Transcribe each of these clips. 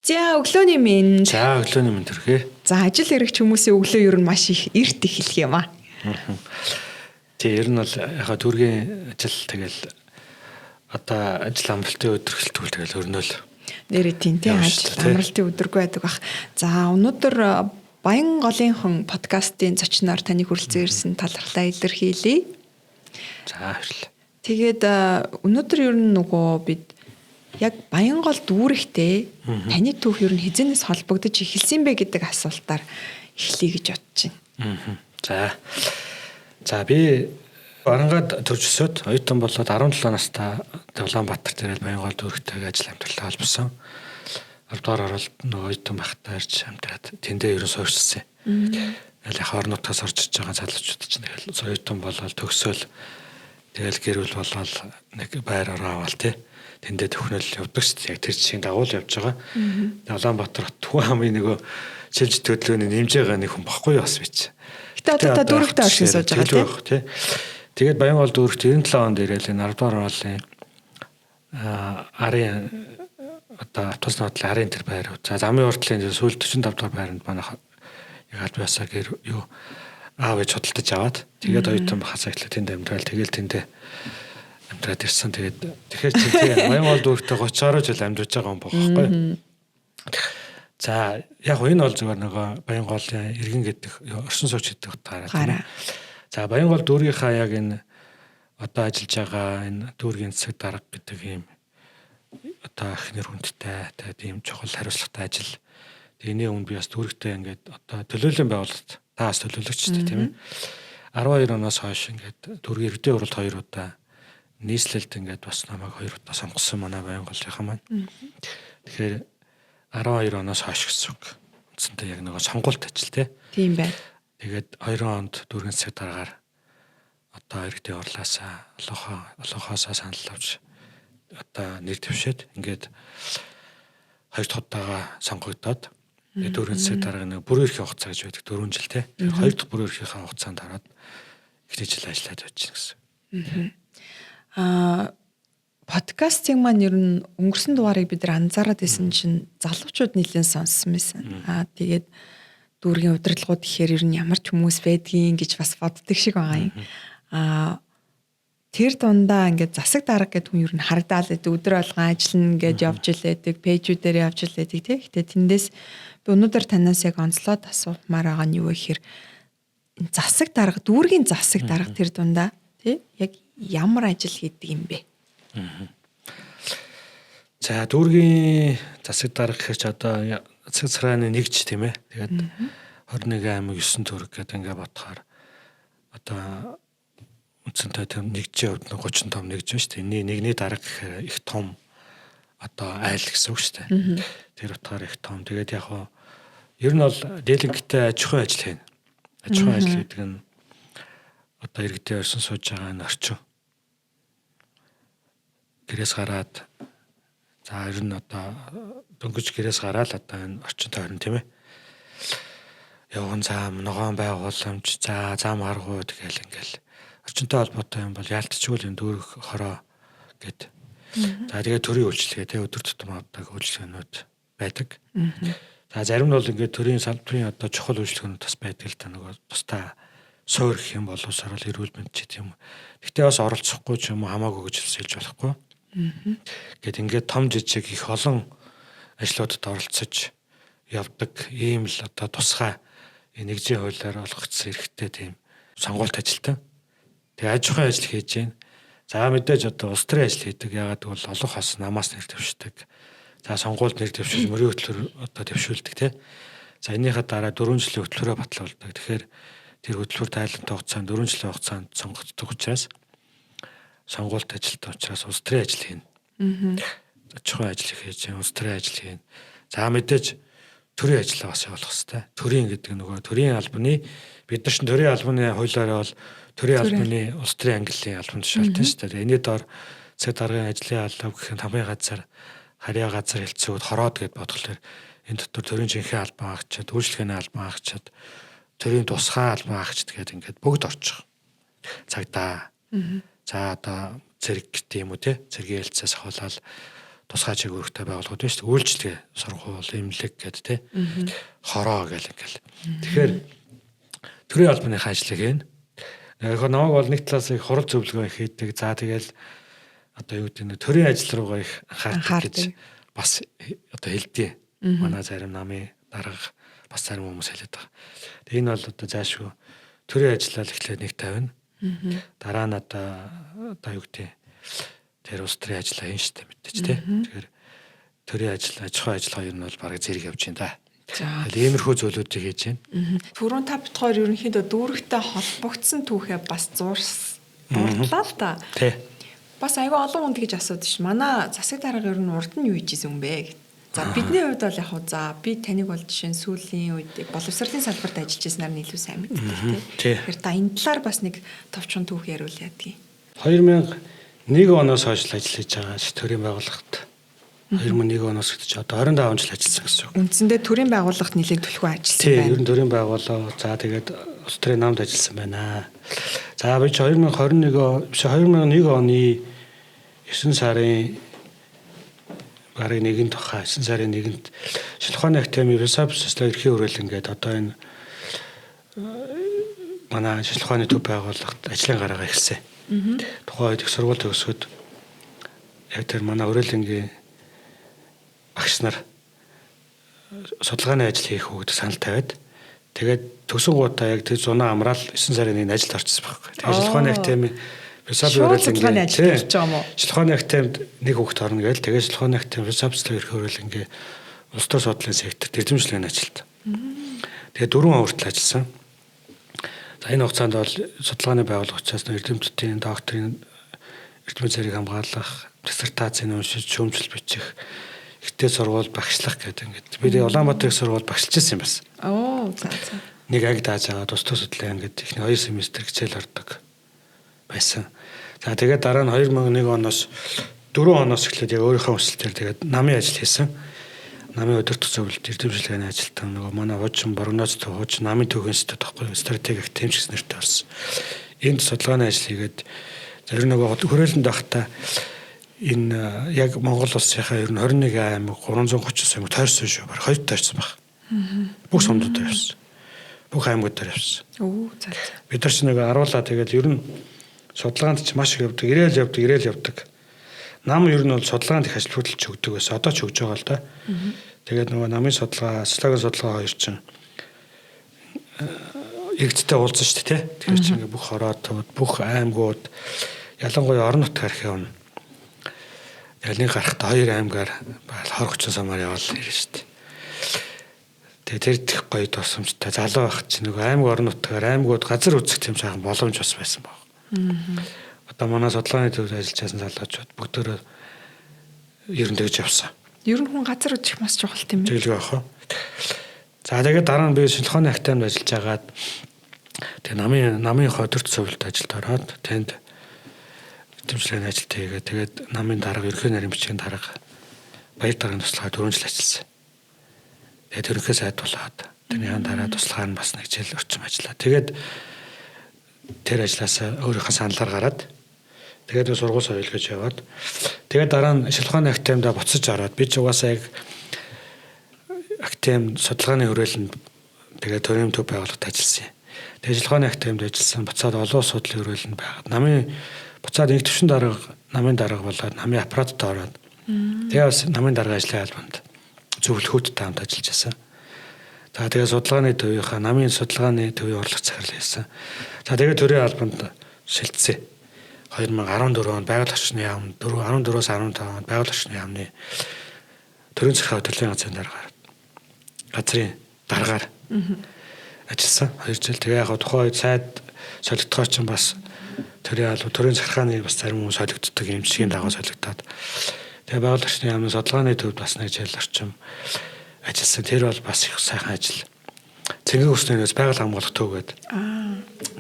За, өглөөний мэнд. За, өглөөний мэнд төрхөө. За, ажил хэрэгч хүмүүсийн өглөө ер нь маш их эрт эхлэх юм аа. Тий, ер нь бол яхаа төргийн ажил тэгэл одоо ажил амралтын өдөр эхэлтгүүл тэгэл өрнөөл. Нэрээ тийм тий, ажил амралтын өдөргүй байдаг бах. За, өнөөдөр Баян голын хүн подкастын зочноор таны хүрэлцэн ирсэн талархлаа илэрхийлье. За, баярлалаа. Тэгээд өнөөдөр ер нь нөгөө бид яг Баянгол дүүрэгтэй таны түүх ер нь хэзээнээс холбогдож эхэлсэн бэ гэдэг асуултаар эхлэе гэж бодож байна. За. За, би Барангаад төрж өсөөд оюутан болоод 17 настай Улаанбаатар дээр Баянгол дүүрэгтэйг ажил амьдралтай холбосон. 10 дугаар оролт нөгөө оюутан байхдаа ирж амьдраад тэндээ ерөн суурьшсан. Тэгэл яг орон нутгаас орж иж байгаа залуучууд чинь тэгэл оюутан болоод төгсөөл тэгэл гэр бүл болоод нэг байр ороо аваал тий. Тэндээ төхнөл явдаг шүү дээ. Яг тэр чигийн дагуу л явж байгаа. Улаанбаатар хот хамгийн нөгөө шилж төлөвлөгөөний нэмж байгаа нэг хүн баггүй бас би чи. Гэтэ одоо та дүүрэгтэй оршин сууж байгаа тий. Тэгээд Баянгол дүүрэгт 97 онд ирээл энэ 10 дугаар оролын арын одоо автобус нуудлын арын тэр байр. За, замын урдлын сүүл 45 дугаар байранд манайх яг аль биесаа гэр юу аав ээж худалдаж аваад тэгээд оюутан байхаас эхлээд тэнд амьдрал тэгэл тэндээ амьдраад ирсэн. Тэгээд тэгэхээр чи тий Баянгол дүүрэгтээ 30 гаруй жил амьдарч байгаа юм байхгүй. За, яг энэ бол зүгээр нөгөө Баянголын иргэн гэдэг оршин сууч гэдэг утгаараа тийм ээ. За, Баянгол дүүргийнхаа яг энэ одоо ажиллаж байгаа энэ дүүргийн засаг дарга гэдэг ийм одоо их нэр хүндтэй тэгээд ийм чухал хариуцлагатай ажил. Тэгээд энэний өмнө би бас дүүрэгтэй ингээд одоо төлөөллийн байгууллагт та бас төлөөлөгчтэй тийм ээ. 12 оноос хойш ингээд дүүргийн иргэдийн хуралд 2 удаа нийслэлд ингээд бас намайг 2 удаа сонгосон манай Баянголынхан маань. Тэгэхээр 12 оноос хойш гэсэн үг. Үндсэндээ яг нөгөө сонгуульт ажил тий. Тийм байна. Тэгээд 2 онд дүүргийн засаг даргаар одоо иргэдийн хурлаасаа олонхоосоо санал авч одоо нэр дэвшээд ингээд 2 дахь удаага сонгогдоод тэгээд дүүргийн засаг дарга нэг бүрэн эрхийн хугацаа гэж байдаг 4 жил тий. Тэгэхээр 2 дахь бүрэн эрхийнхаа хугацаанд ороод эхний жил ажиллаад байж гин гэсэн. Подкастын маань ер нь өнгөрсөн дугаарыг бид нар анзаараад исэн чинь залуучууд нэлээд сонссон байсан. Тэгээд дүүргийн удирдлагууд гэхээр ер нь ямар ч хүмүүс байдгийг гэж бас боддог шиг байгаа юм. Тэр дундаа ингээд засаг дарга гэдэг хүн ер нь харагдаал гэдэг өдөр болгон ажиллана гэж явж илээдэг, пэйжүүдээр явж илээдэг тий. Гэтэ тэндээс би өнөөдөр танаас яг онцлоод асуумаар байгаа нь юу вэ гэхээр засаг дарга, дүүргийн засаг дарга тэр дундаа тий яг ямар ажил хийдэг юм бэ? За, дүүргийн засаг дарга гэхэр чи одоо засаг црааны нэгж тийм ээ. Тэгээд 21 аймаг 9 төгрөг гэдэг ингээ бодохоор одоо үндсэндээ тэр нэгжийн хувьд 35 нэгж байна шүү дээ. Энэний нэгний дарга гэхээр их том одоо айл гэсэн үг шүү дээ. Тэр утгаар их том. Тэгээд яг хуу ер нь бол дийлэнхтэй аж ахуйн ажил хийнэ. Аж ахуйн ажил гэдэг нь одоо иргэдийн оршин сууж байгаа энэ орчин. Гэрээс гараад за ер нь одоо дөнгөж гэрээс гараад одоо энэ орчин тойрон тийм ээ. Явган зам, ногоон байгууламж, за зам аргуу тэгэл ингээл орчинтой холбоотой юм бол яалтчгүй л энэ дүүрэх хороо гэд. За, тэгээд төрийн үйлчилгээ тийм өдөр тутам авдаг үйлчилгээнүүд байдаг. За, зарим нь бол ингээд төрийн салбарын одоо чухал үйлчилгээнүүд бас байдаг л та нөгөө тусдаа суур гэх юм боловсрол эрүүл мэнд ч тийм. Гэхдээ бас оролцохгүй ч юм уу хамаагүй гэж хэлж болохгүй. Гэт ингээд том жижиг их олон ажлуудад оролцож явдаг ийм л одоо тусгай нэгжийн хуулиар олгогдсон эрхтэй тийм сонгуульт ажилтан. Тэгээ аж ахуйн ажил хийж байна. За, мэдээж одоо улс төрийн ажил хийдэг. Яагаад гэвэл олон хос намаас нэр дэвшдэг. За, сонгуульд нэр дэвшиж мөрийн хөтлөр одоо дэвшүүлдэг тий. За, энийхээ дараа 4 жилийн хөтөлбөрөө батлуулдаг. Тэгэхээр тэр хөтөлбөр тайлантай хугацаанд 4 жилийн хугацаанд сонгогддог учраас сонгуульт ажилтан учраас улс төрийн ажил хийнэ. Аж ахуйн ажил хийж байна, улс төрийн ажил хийнэ. За, мэдээж төрийн ажлаа бас явуулах хэрэгтэй. Төрийн гэдэг нөгөө төрийн албаны бид нар чинь төрийн албаны хуулиараа бол төрийн албаны улс төрийн ангиллын албан тушаалтай шүү дээ. Энэний доор цаг даргын ажлын алба гэх юм тамгын газар, харьяа газар хэлцүүд хороод гэд бодглохлоор энэ дотор төрийн жинхэнэ албан агчид, үйлчлэгээний албан агчид, төрийн тусгай албан агчид гэдэг ингээд бүгд орчих. Цагдаа. За, одоо цэрэг гэдэг юм уу те, цэргийн хэлцээс ахуулаад тусгай чиг үүрэгтэй байгууллагууд байна шүү дээ. Үйлчилгээ, сургууль, эмнэлэг гэдэг тий. Хороо гэл ингээл. Тэгэхээр төрийн албаныхаа ажлыг хийнэ. Яг намайг бол нэг талаас их хурал зөвлөгөө их хийдэг. За тэгэл одоо юу гэдэг нь төрийн ажил руугаа их анхаардаг гэж бас одоо хэлдэг. Манай зарим намын дарга бас зарим хүмүүс хэлээд байгаа. Тэгээ энэ бол одоо заашгүй төрийн ажиллаа л эхлээд нэг тавина. Дараа нь одоо юу гэдэг тэр улс төрийн ажиллаа хийн штэ мэдээч тий. Тэгэхээр төрийн ажил, аж ахуйн ажил хоёр нь бол бараг зэрэг явж байна да. За. Тэгэл иймэрхүү зүйлүүдийг хийж байна. Түрүүн та бит хоёр ерөнхийдөө дүүрэгтэй холбогдсон түүхээ бас зурс дурдлаа л та. Тий. Бас айгүй олон хүн тэгж асуудаг ш. Манай засаг дарга ер нь урд нь юу хийж исэн юм бэ гэт. За бидний хувьд бол яг хуу за би таныг бол жишээ нь сүүлийн үед боловсролын салбарт ажиллаж ирсэн нар нь илүү сайн мэддэг тий. Тэгэхээр та энэ талаар бас нэг товчхон түүх яриул яадгийг. 2001 оноос хойш л ажил хийж байгаа ш төрийн байгууллагт. 2001 оноос гэж чи одоо 25 жил ажилласан гэсэн үг. Үндсэндээ төрийн байгууллагт нэлээд түлхүү ажилласан Тий, байна. ер нь төрийн байгууллага. За тэгээд улс төрийн намд ажилласан байна. За би чи 2021 он биш 2001 оны 9 сарын барыг нэгэнт баха 9 сарын нэгэнт Шинжлэх ухааны академи философи социологи эрхийн хүрээлэн гээд одоо энэ манай шинжлэх ухааны төв байгууллагт ажлын гарага эхэлсэн. Тухайн үед их сургууль төгсөхөд яг тэр манай хүрээлэнгийн багш нар судалгааны ажил хийх үү гэдэг санал тавиад тэгээд төгсөн гутаа яг тэр зунаа амраал 9 сарын 1-нд ажилд орчихсон байхгүй. Тэгээд шинжлэх ухааны академи философи Шууд судалгааны ажилд орж байгаа юм уу? Шинжлэх ухааны академид нэг хүүхэд орно гээл тэгээд шинжлэх ухааны академи философи социологи эрхийн хүрээлэнгийн улс төр судлалын сектор эрдэмжлэгийн ажилд. Тэгээд 4 он хүртэл ажилласан. За энэ хугацаанд бол судалгааны байгууллага учраас эрдэмтдийн докторийн эрдэмт зэрэг хамгаалах, диссертацийг уншиж, шүүмжил бичих, ихтэй сургууль багшлах гэдэг ингээд. Би тэгээ Улаанбаатар их сургууль багшилж байсан юм бас. Оо за за. Нэг анги дааж аваад тус тус судлаа ингээд эхний 2 семестр хичээл ордог байсан. За тэгээд дараа нь 2001 оноос 4 оноос эхлээд яг өөрийнхөө хүсэлтээр тэгээд намын ажил хийсэн. Намын удирдах зөвлөлт эрдэмтдийн ажилтан нөгөө манай хуучин прогноз төв хуучин намын төвийн институт тахгүй стратеги академич гэсэн нэртэй болсон. Энд судалгааны ажил хийгээд зарим нөгөө хүрээлэнд байхдаа энэ яг Монгол улсынхаа ер нь 21 аймаг 339 аймаг тойрсон шүү. Бараг хоёр тойрсон баг. Бүх сумдуудаар явсан. Бүх аймагуудаар явсан. Өө за за. Бид нар ч нэг аруулаа тэгэл ер нь судалгаанд ч маш их явдаг, ирээл явдаг, ирээл явдаг. Нам ер нь бол судалгаанд их ажил хөдөлж өгдөг байсан. Одоо ч өгж байгаа л да. Тэгээд нөгөө намын судалгаа, социологийн судалгаа хоёр чинь иргэдтэй уулзсан шүү дээ, тий. Тэгэхээр чинь ингээ бүх ороотууд, бүх аймагуд ялангуяа орон нутгаар их явна. Тэгэл нэг гарахтаа хоёр аймгаар 20 30 самаар яваал ирнэ шүү дээ. Тэгээ тэр их гоё тусамжтай залуу байх чинь нөгөө аймаг орон нутгаар аймагуд газар үзэх тийм сайхан боломж бас байсан баг. Одоо манай судалгааны төвд ажиллаж байсан залуучууд бүгдөө ер нь тэгж явсан. Ер нь хүн газар үзэх маш чухал тийм ээ. Тэгэлгүй яах вэ? За тэгээд дараа нь би шинжлэх ухааны академид ажиллаж байгаад тэгээ намын хөдөрт зөвлөлд ажилд ороод тэнд эрдэмтдийн ажилт хийгээд тэгээд намын дарга, ерөнхий нарийн бичгийн дарга, баяр даргын туслахаар 4 жил ажилласан. Тэгээд ерөнхий сайд болоод тэрний дараа туслахаар нь бас нэг жил орчим ажиллаа. Тэгээд тэр ажлаасаа өөрийнхөө саналаар гараад тэгээд сургууль соёл гэж яваад тэгээд дараа нь шинжлэх ухааны академид буцаж ороод би ч угаасаа яг академи судалгааны хүрээлэнд тэгээд төрийн төв байгууллагад ажилласан юм. Тэгээд шинжлэх ухааны академид ажилласан буцаад олон улс судлалын хүрээлэнд байгаад намын буцаад нэг төвшин дарга намын дарга болоод намын аппаратд ороод тэгээд бас намын дарга ажлын албанд зөвлөхүүдтэй хамт ажиллаж байсан. За тэгээд судалгааны төвийнхаа намын судалгааны төвийн урлаг захирал хийсэн. За тэгээд төрийн албанд шилжсэн. 2014 онд байгаль орчны яам 14-өөс 15 онд байгаль орчны яамны төрийн захирал хөтөлбөрийн газрын даргаар газрын даргаар ажилласан 2 жил. Тэгээ яг тухайн үед сайд солигдохоор чинь бас төрийн алба төрийн захиргааны бас зарим хүмүүс солигддог юм чигийн дагуу солигдоод тэгээ байгаль орчны яамны судалгааны төвд бас нэг жил орчим ажилласан. Тэр бол бас их сайхан ажил. Цэнгэн хүснээс байгаль хамгаалах төв гэдэг.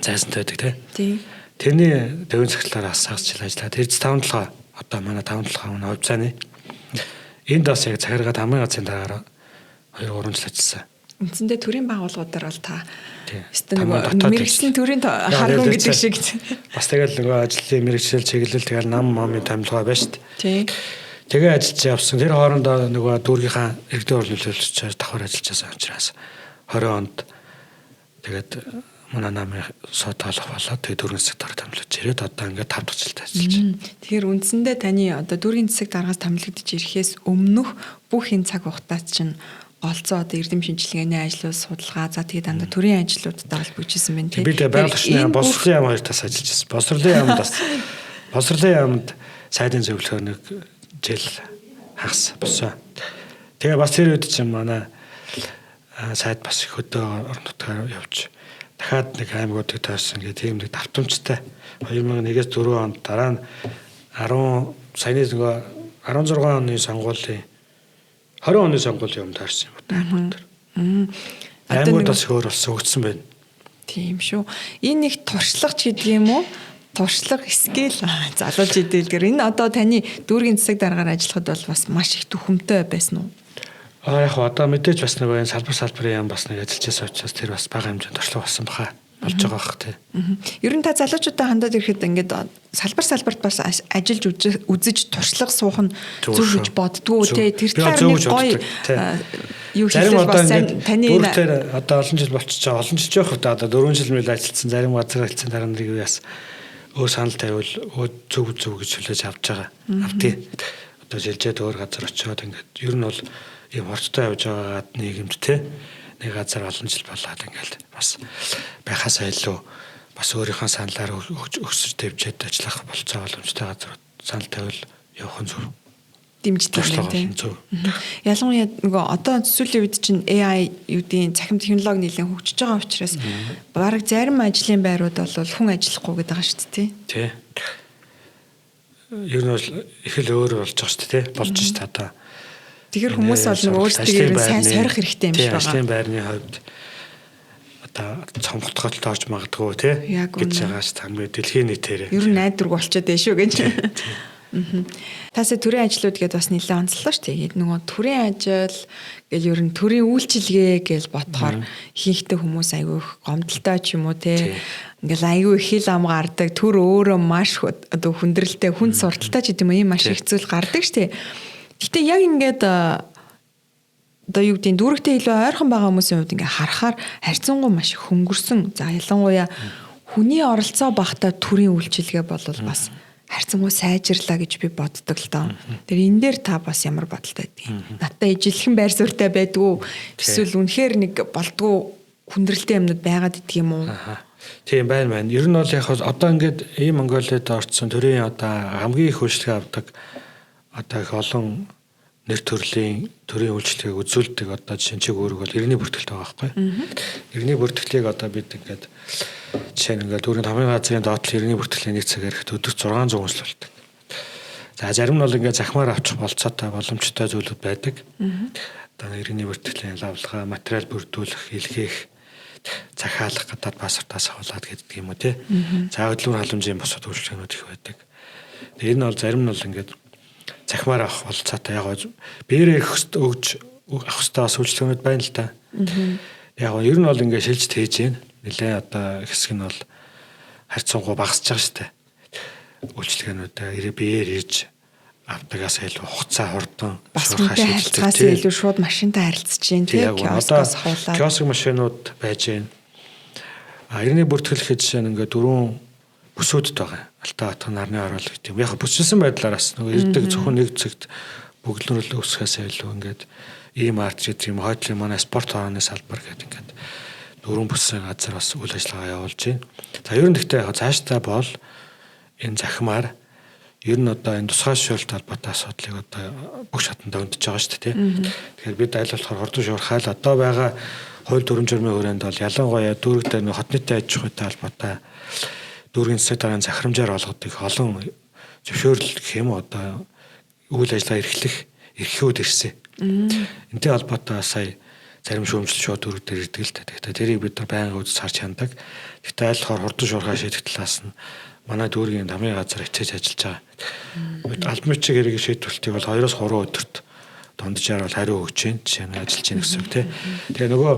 Зайсантай байдаг тий. Тийм. Тэрний төвийн захирлаар бас сагс жил ажиллаад тэр 5 толгой одоо манай 5 толгой манай хувьцааны энд бас яг захиргаад хамгийн газрын дараагаар 2 3 жил ажилласан. Үндсэндээ төрийн байгууллагуудаар бол та Тий. өстө Тамаа нөгөө дотоод мэргэжлийн төрийн Яа, харгуун тэгэл гэдэг шиг. Бас тэгэл нөгөө ажлын мэргэжил чиглэл тэгэл нам момын томилгоо байна шүү дээ. Тий. Тэгээ ажиллаж явсан. Тэр хоорондоо нөгөө дүүргийнхаа иргэдийн хурал нөлөөлөгчөөр давхар ажиллаж байсан учраас 20 онд тэгээд манай намын сууд тоолох болоод тэгээд дүүргийн засаг дарга томилогдож ирээд одоо ингээд 5 дахь жилд ажиллаж байна. Тэгэхээр үндсэндээ таны одоо дүүргийн засаг даргаас томилогдож ирэхээс өмнөх бүх энэ цаг хугацаа чинь голцоо одоо эрдэм шинжилгээний ажлууд, судалгаа, за тэгээд дандаа төрийн ажлуудтай холбогдчихсан байна тий. Би тэгээд байгаль орчны яам, боловсролын яам хоёр тас ажиллаж байсан. Боловсролын яамд бас боловсролын яамд сайдын зөвлөхөөр нэг жил хагас болсон. Тэгээ бас тэр үед чинь манай сайд бас их хөдөө орон нутгаар явж дахиад нэг аймагуудыг тойрсон гэх тийм нэг давтамжтай 2001-ээс 4 онд дараа нь 10 саяны нөгөө 16 оны сонгуулийн 20 оны сонгуулийн өмнө таарсан юм байна аймагуд. Аймагуд бас өөр болсон өгдсөн байна. Тийм шүү. Энэ нэг туршлагач гэдэг юм уу? Туршлага скил залуулж идэлгэр. Энэ одоо таны дүүргийн засаг даргаар ажиллахад бол бас маш их түхэмтэй байсан уу? Аа яг одоо мэдээж бас нэг энэ салбар салбарын юм бас нэг ажиллаж байсан учраас тэр бас бага хэмжээнд туршлага болсон баха болж байгаа бах тий. Ер нь та залуучуудаа хандаад ирэхэд ингээд салбар салбарт бас ажиллаж үзэж туршлага суух нь зөв гэж боддгоо тий. Тэр талаар нэг гоё юу хэлэх бас таны дүүргээр одоо олон жил болчихж байгаа. Олон жил жоох одоо 4 жил мэл ажилласан зарим газар ажилласан дараа нарыг бас өөр санал тавиул зөв зөв гэж хүлээж авч байгаа. Автыг одоо шилжээд өөр газар очиод ингээд ер нь бол ийм хурдтай явж байгаагаад нийгэмд тий нэг газар олон жил болоод ингээл бас байхаасаа илүү бас өөрийнхөө саналаар өсөж дэвжээд ажиллах болцоо боломжтой газар санал тавиул явах нь зөв дэмждэг юм тийм. Ялангуяа нөгөө одоо сүүлийн үед чинь AI юудын цахим технологи нэлээд хөгжиж байгаа учраас бараг зарим ажлын байрууд бол хүн ажиллахгүй гэдэг байгаа шүү дээ. Тий. Ер нь бол их л өөр болж байгаа шүү дээ, болж шүү дээ одоо. Тэгэхээр хүмүүс бол нөгөө өөрсдөө сайн сорих хэрэгтэй юм шиг байгаа. Ажлын байрны хувьд одоо цомготгоолд орж магадгүй тий гэж байгаа ш хамгийн дэлхийн нийтээр. Ер нь найдварг болчиход байна шүү гэж. Таасаа төрийн ажлууд гэдээ бас нэлээд онцлоо шүү дээ. Нөгөө төрийн ажил гэл ер нь төрийн үйлчилгээ гэж бодохоор ихэнхдээ хүмүүс айгүй их гомдолтой ч юм уу те. Ингээл айгүй их хил ам гардаг. Төр өөрөө маш одоо хүндрэлтэй, хүн сурталтай ч гэдэм юм ийм маш их зүйл гардаг шүү дээ. Гэтэ яг ингээд одоо юу гэдэг нь дүүрэгтэй илүү ойрхон байгаа хүмүүсийн хувьд ингээ харахаар харьцангуй маш их хөнгөрсөн. За ялангуяа хүний оролцоо багтаа төрийн үйлчилгээ бол бас харьцангуй сайжрлаа гэж би боддог л доо. Тэр энэ дээр та бас ямар бодолтой байдгийг. Надтай ижилхэн байр суурьтай байдгүй эсвэл үнэхээр нэг болдгоо хүндрэлтэй юмнууд байгаад идэх юм уу? Тийм байна байна. Ер нь бол яг одоо ингээд ийм Монголиад орцсон төрийн одоо хамгийн их үйлчлэгээ авдаг одоо их олон нэр төрлийн төрийн үйлчлэгийг үзүүлдэг одоо жишээ нь чиг үүрэг бол иргэний бүртгэлтэй байгаа байхгүй. Иргэний бүртгэлийг одоо бид ингээд жишээ нь ингээд дүүргийн томьёо газрын доотлол иргэний бүртгэлийн нэг цаг ирэхэд өдөрт 600 хүнсэл болдог. За зарим нь бол ингээд захимаар авчих болцоотой боломжтой зүйлүүд байдаг. Одоо иргэний бүртгэлийн лавлага, материал бүрдүүлэх, илгээх, захиалах, гадаад паспортаас авуулаад гэдэг юм уу те. За хөдөлмөр халамжийн бусад үйлчлэгнүүд их байдаг. Энэ бол зарим нь бол ингээд захимаар авах болцоотой яг биерээ өгж авах ёстой бас үйлчлэгнүүд байна л та. Яг нь ер нь бол ингээд шилж тээж гин. Нилээ одоо хэсэг нь бол харьцангуй багасж байгаа шүү дээ. Үйлчлэгнүүдээ биеэр ирж авдагаас илүү хугацаа хурдан бас хүнтэй харилцахаас илүү шууд машинтай харилцаж чинь тий киоскоос хавлаа. Киоск машинууд байж гин. А иргэний бүртгэл гэхэд жишээ нь ингээд дөрвөн бүсүүдэд байгаа. Алтан хатан нарны орол гэдэг юм. Яг бүсчсэн байдлаар бас нөгөө ирдэг зөвхөн нэг цагт бөглөрөл өсгөөсөө илүү ингээд ийм арт гэдэг юм хойдлын манай спорт хорооны салбар гэдэг ингээд дөрвөн бүссэн газар бас үйл ажиллагаа явуулж байна. За ер нь гэхдээ яг цаашдаа бол энэ захимаар ер нь одоо энэ тусгай шүүлт холбоотой асуудлыг одоо бүх шатанд өндөж байгаа шүү дээ. Тэгэхээр бид аль болохоор хурдан шуурхайл одоо байгаа хууль дүрм журмын хүрээнд бол ялангуяа дүүрэг дээр нэг хот нийтийн аж ахуйтай холбоотой дүүргийн засаг даргын захирамжаар олгодог олон зөвшөөрөл гэх юм одоо үйл ажиллагаа эрхлэх эрхүүд ирсэн. Энтэй холбоотой сая зарим шүүмжил шууд дүүрэг дээр ирдэг л та. Тэгэхээр тэрийг бид нар байнга үзэж харж хяндаг. Гэхдээ аль болохоор хурдан шуурхай шийдэх талаас нь манай дүүргийн тамийн газар хичээж ажиллаж байгаа. Албан бичиг хэрэг шийдвэрлэлтийг бол 2-3 өдөрт дунджаар бол хариу өгч чинь жишээ нь ажиллаж байна гэсэн үг тий. Тэгээ нөгөө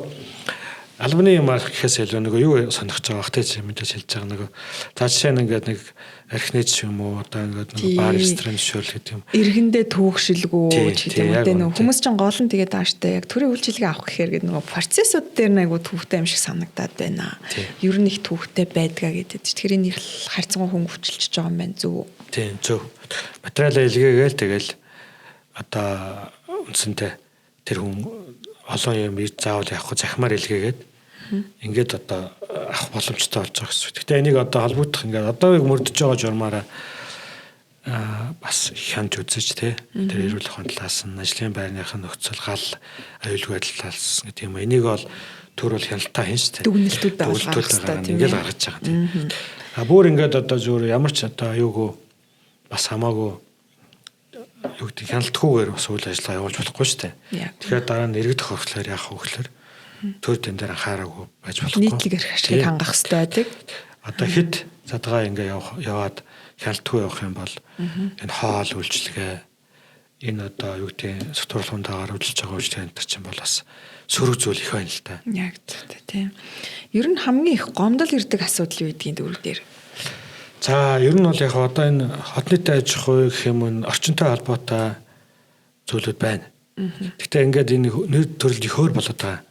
Албаны юм арах гэхээс илүү нөгөө юу сонирхож байгаа бах те чи мэдээж хэлж байгаа нөгөө за жишээ нь ингээд нэг архины ч юм уу одоо ингээд нөгөө бар ресторан жишээл гэдэг юм. Иргэндээ түүхшилгүү ч гэдэг юм те нөгөө хүмүүс чинь гол нь тэгээд ааштай яг төрийн үйлчилгээ авах гэхээр гэдэг нөгөө процессууд дээр нь айгу түүхтэй юм шиг санагдаад байна. Ер нь их түүхтэй байдгаа гэдэг. Тэгэхээр энэ их харьцангуй хөнгөвчлөж байгаа юм байна зөв үү? Тийм зөв. Материалаа илгээгээл тэгэл одоо үндсэндээ тэр хүн олон юм заавал явахгүй захимаар илгээгээд ингээд одоо авах боломжтой болж байгаа гэсэн. Гэхдээ энийг одоо холбогдох ингээд одоо яг мөрдөж байгаа журмаараа бас хянж үзэж те тэр эрүүл ахуйн талаас нь ажлын байрных нь нөхцөл гал аюулгүй байдал талаас гэдэг юм. Энийг бол төр бол хяналтаа хийн шүү дээ. Дүгнэлтүүд гаргах хэрэгтэй тийм ээ. Ингээд гаргаж байгаа тийм. А бүр ингээд одоо зүгээр ямар ч одоо аюугүй бас хамаагүй юу гэдэг хяналтгүйгээр бас үйл ажиллагаа явуулж болохгүй шүү дээ. Тэгэхээр дараа нь иргэд тохиолдлоор яах вэ гэхээр төр тэн дээр анхаараагүй байж болохгүй. Нийтлэг эрх ашигыг хангах хэрэгтэй байдаг. Одоо хэд задгаа ингээ яваад хяналтгүй явах юм бол энэ хоол үйлчилгээ энэ одоо юу гэдэг сутруулгын дагаар хөдөлж байгаа үйлчилгээ энэ төр чинь бол бас сөрөг зүйл их байна л да. Яг зөв тийм. Ер нь хамгийн их гомдол ирдэг асуудал юу гэдгийг дүүрэг дээр. За ер нь бол яг одоо энэ хотны аж ахуй гэх юм уу орчинтой холбоотой зүйлүүд байна. Гэхдээ ингээд энэ нэр төрөл их өөр болоод байгаа.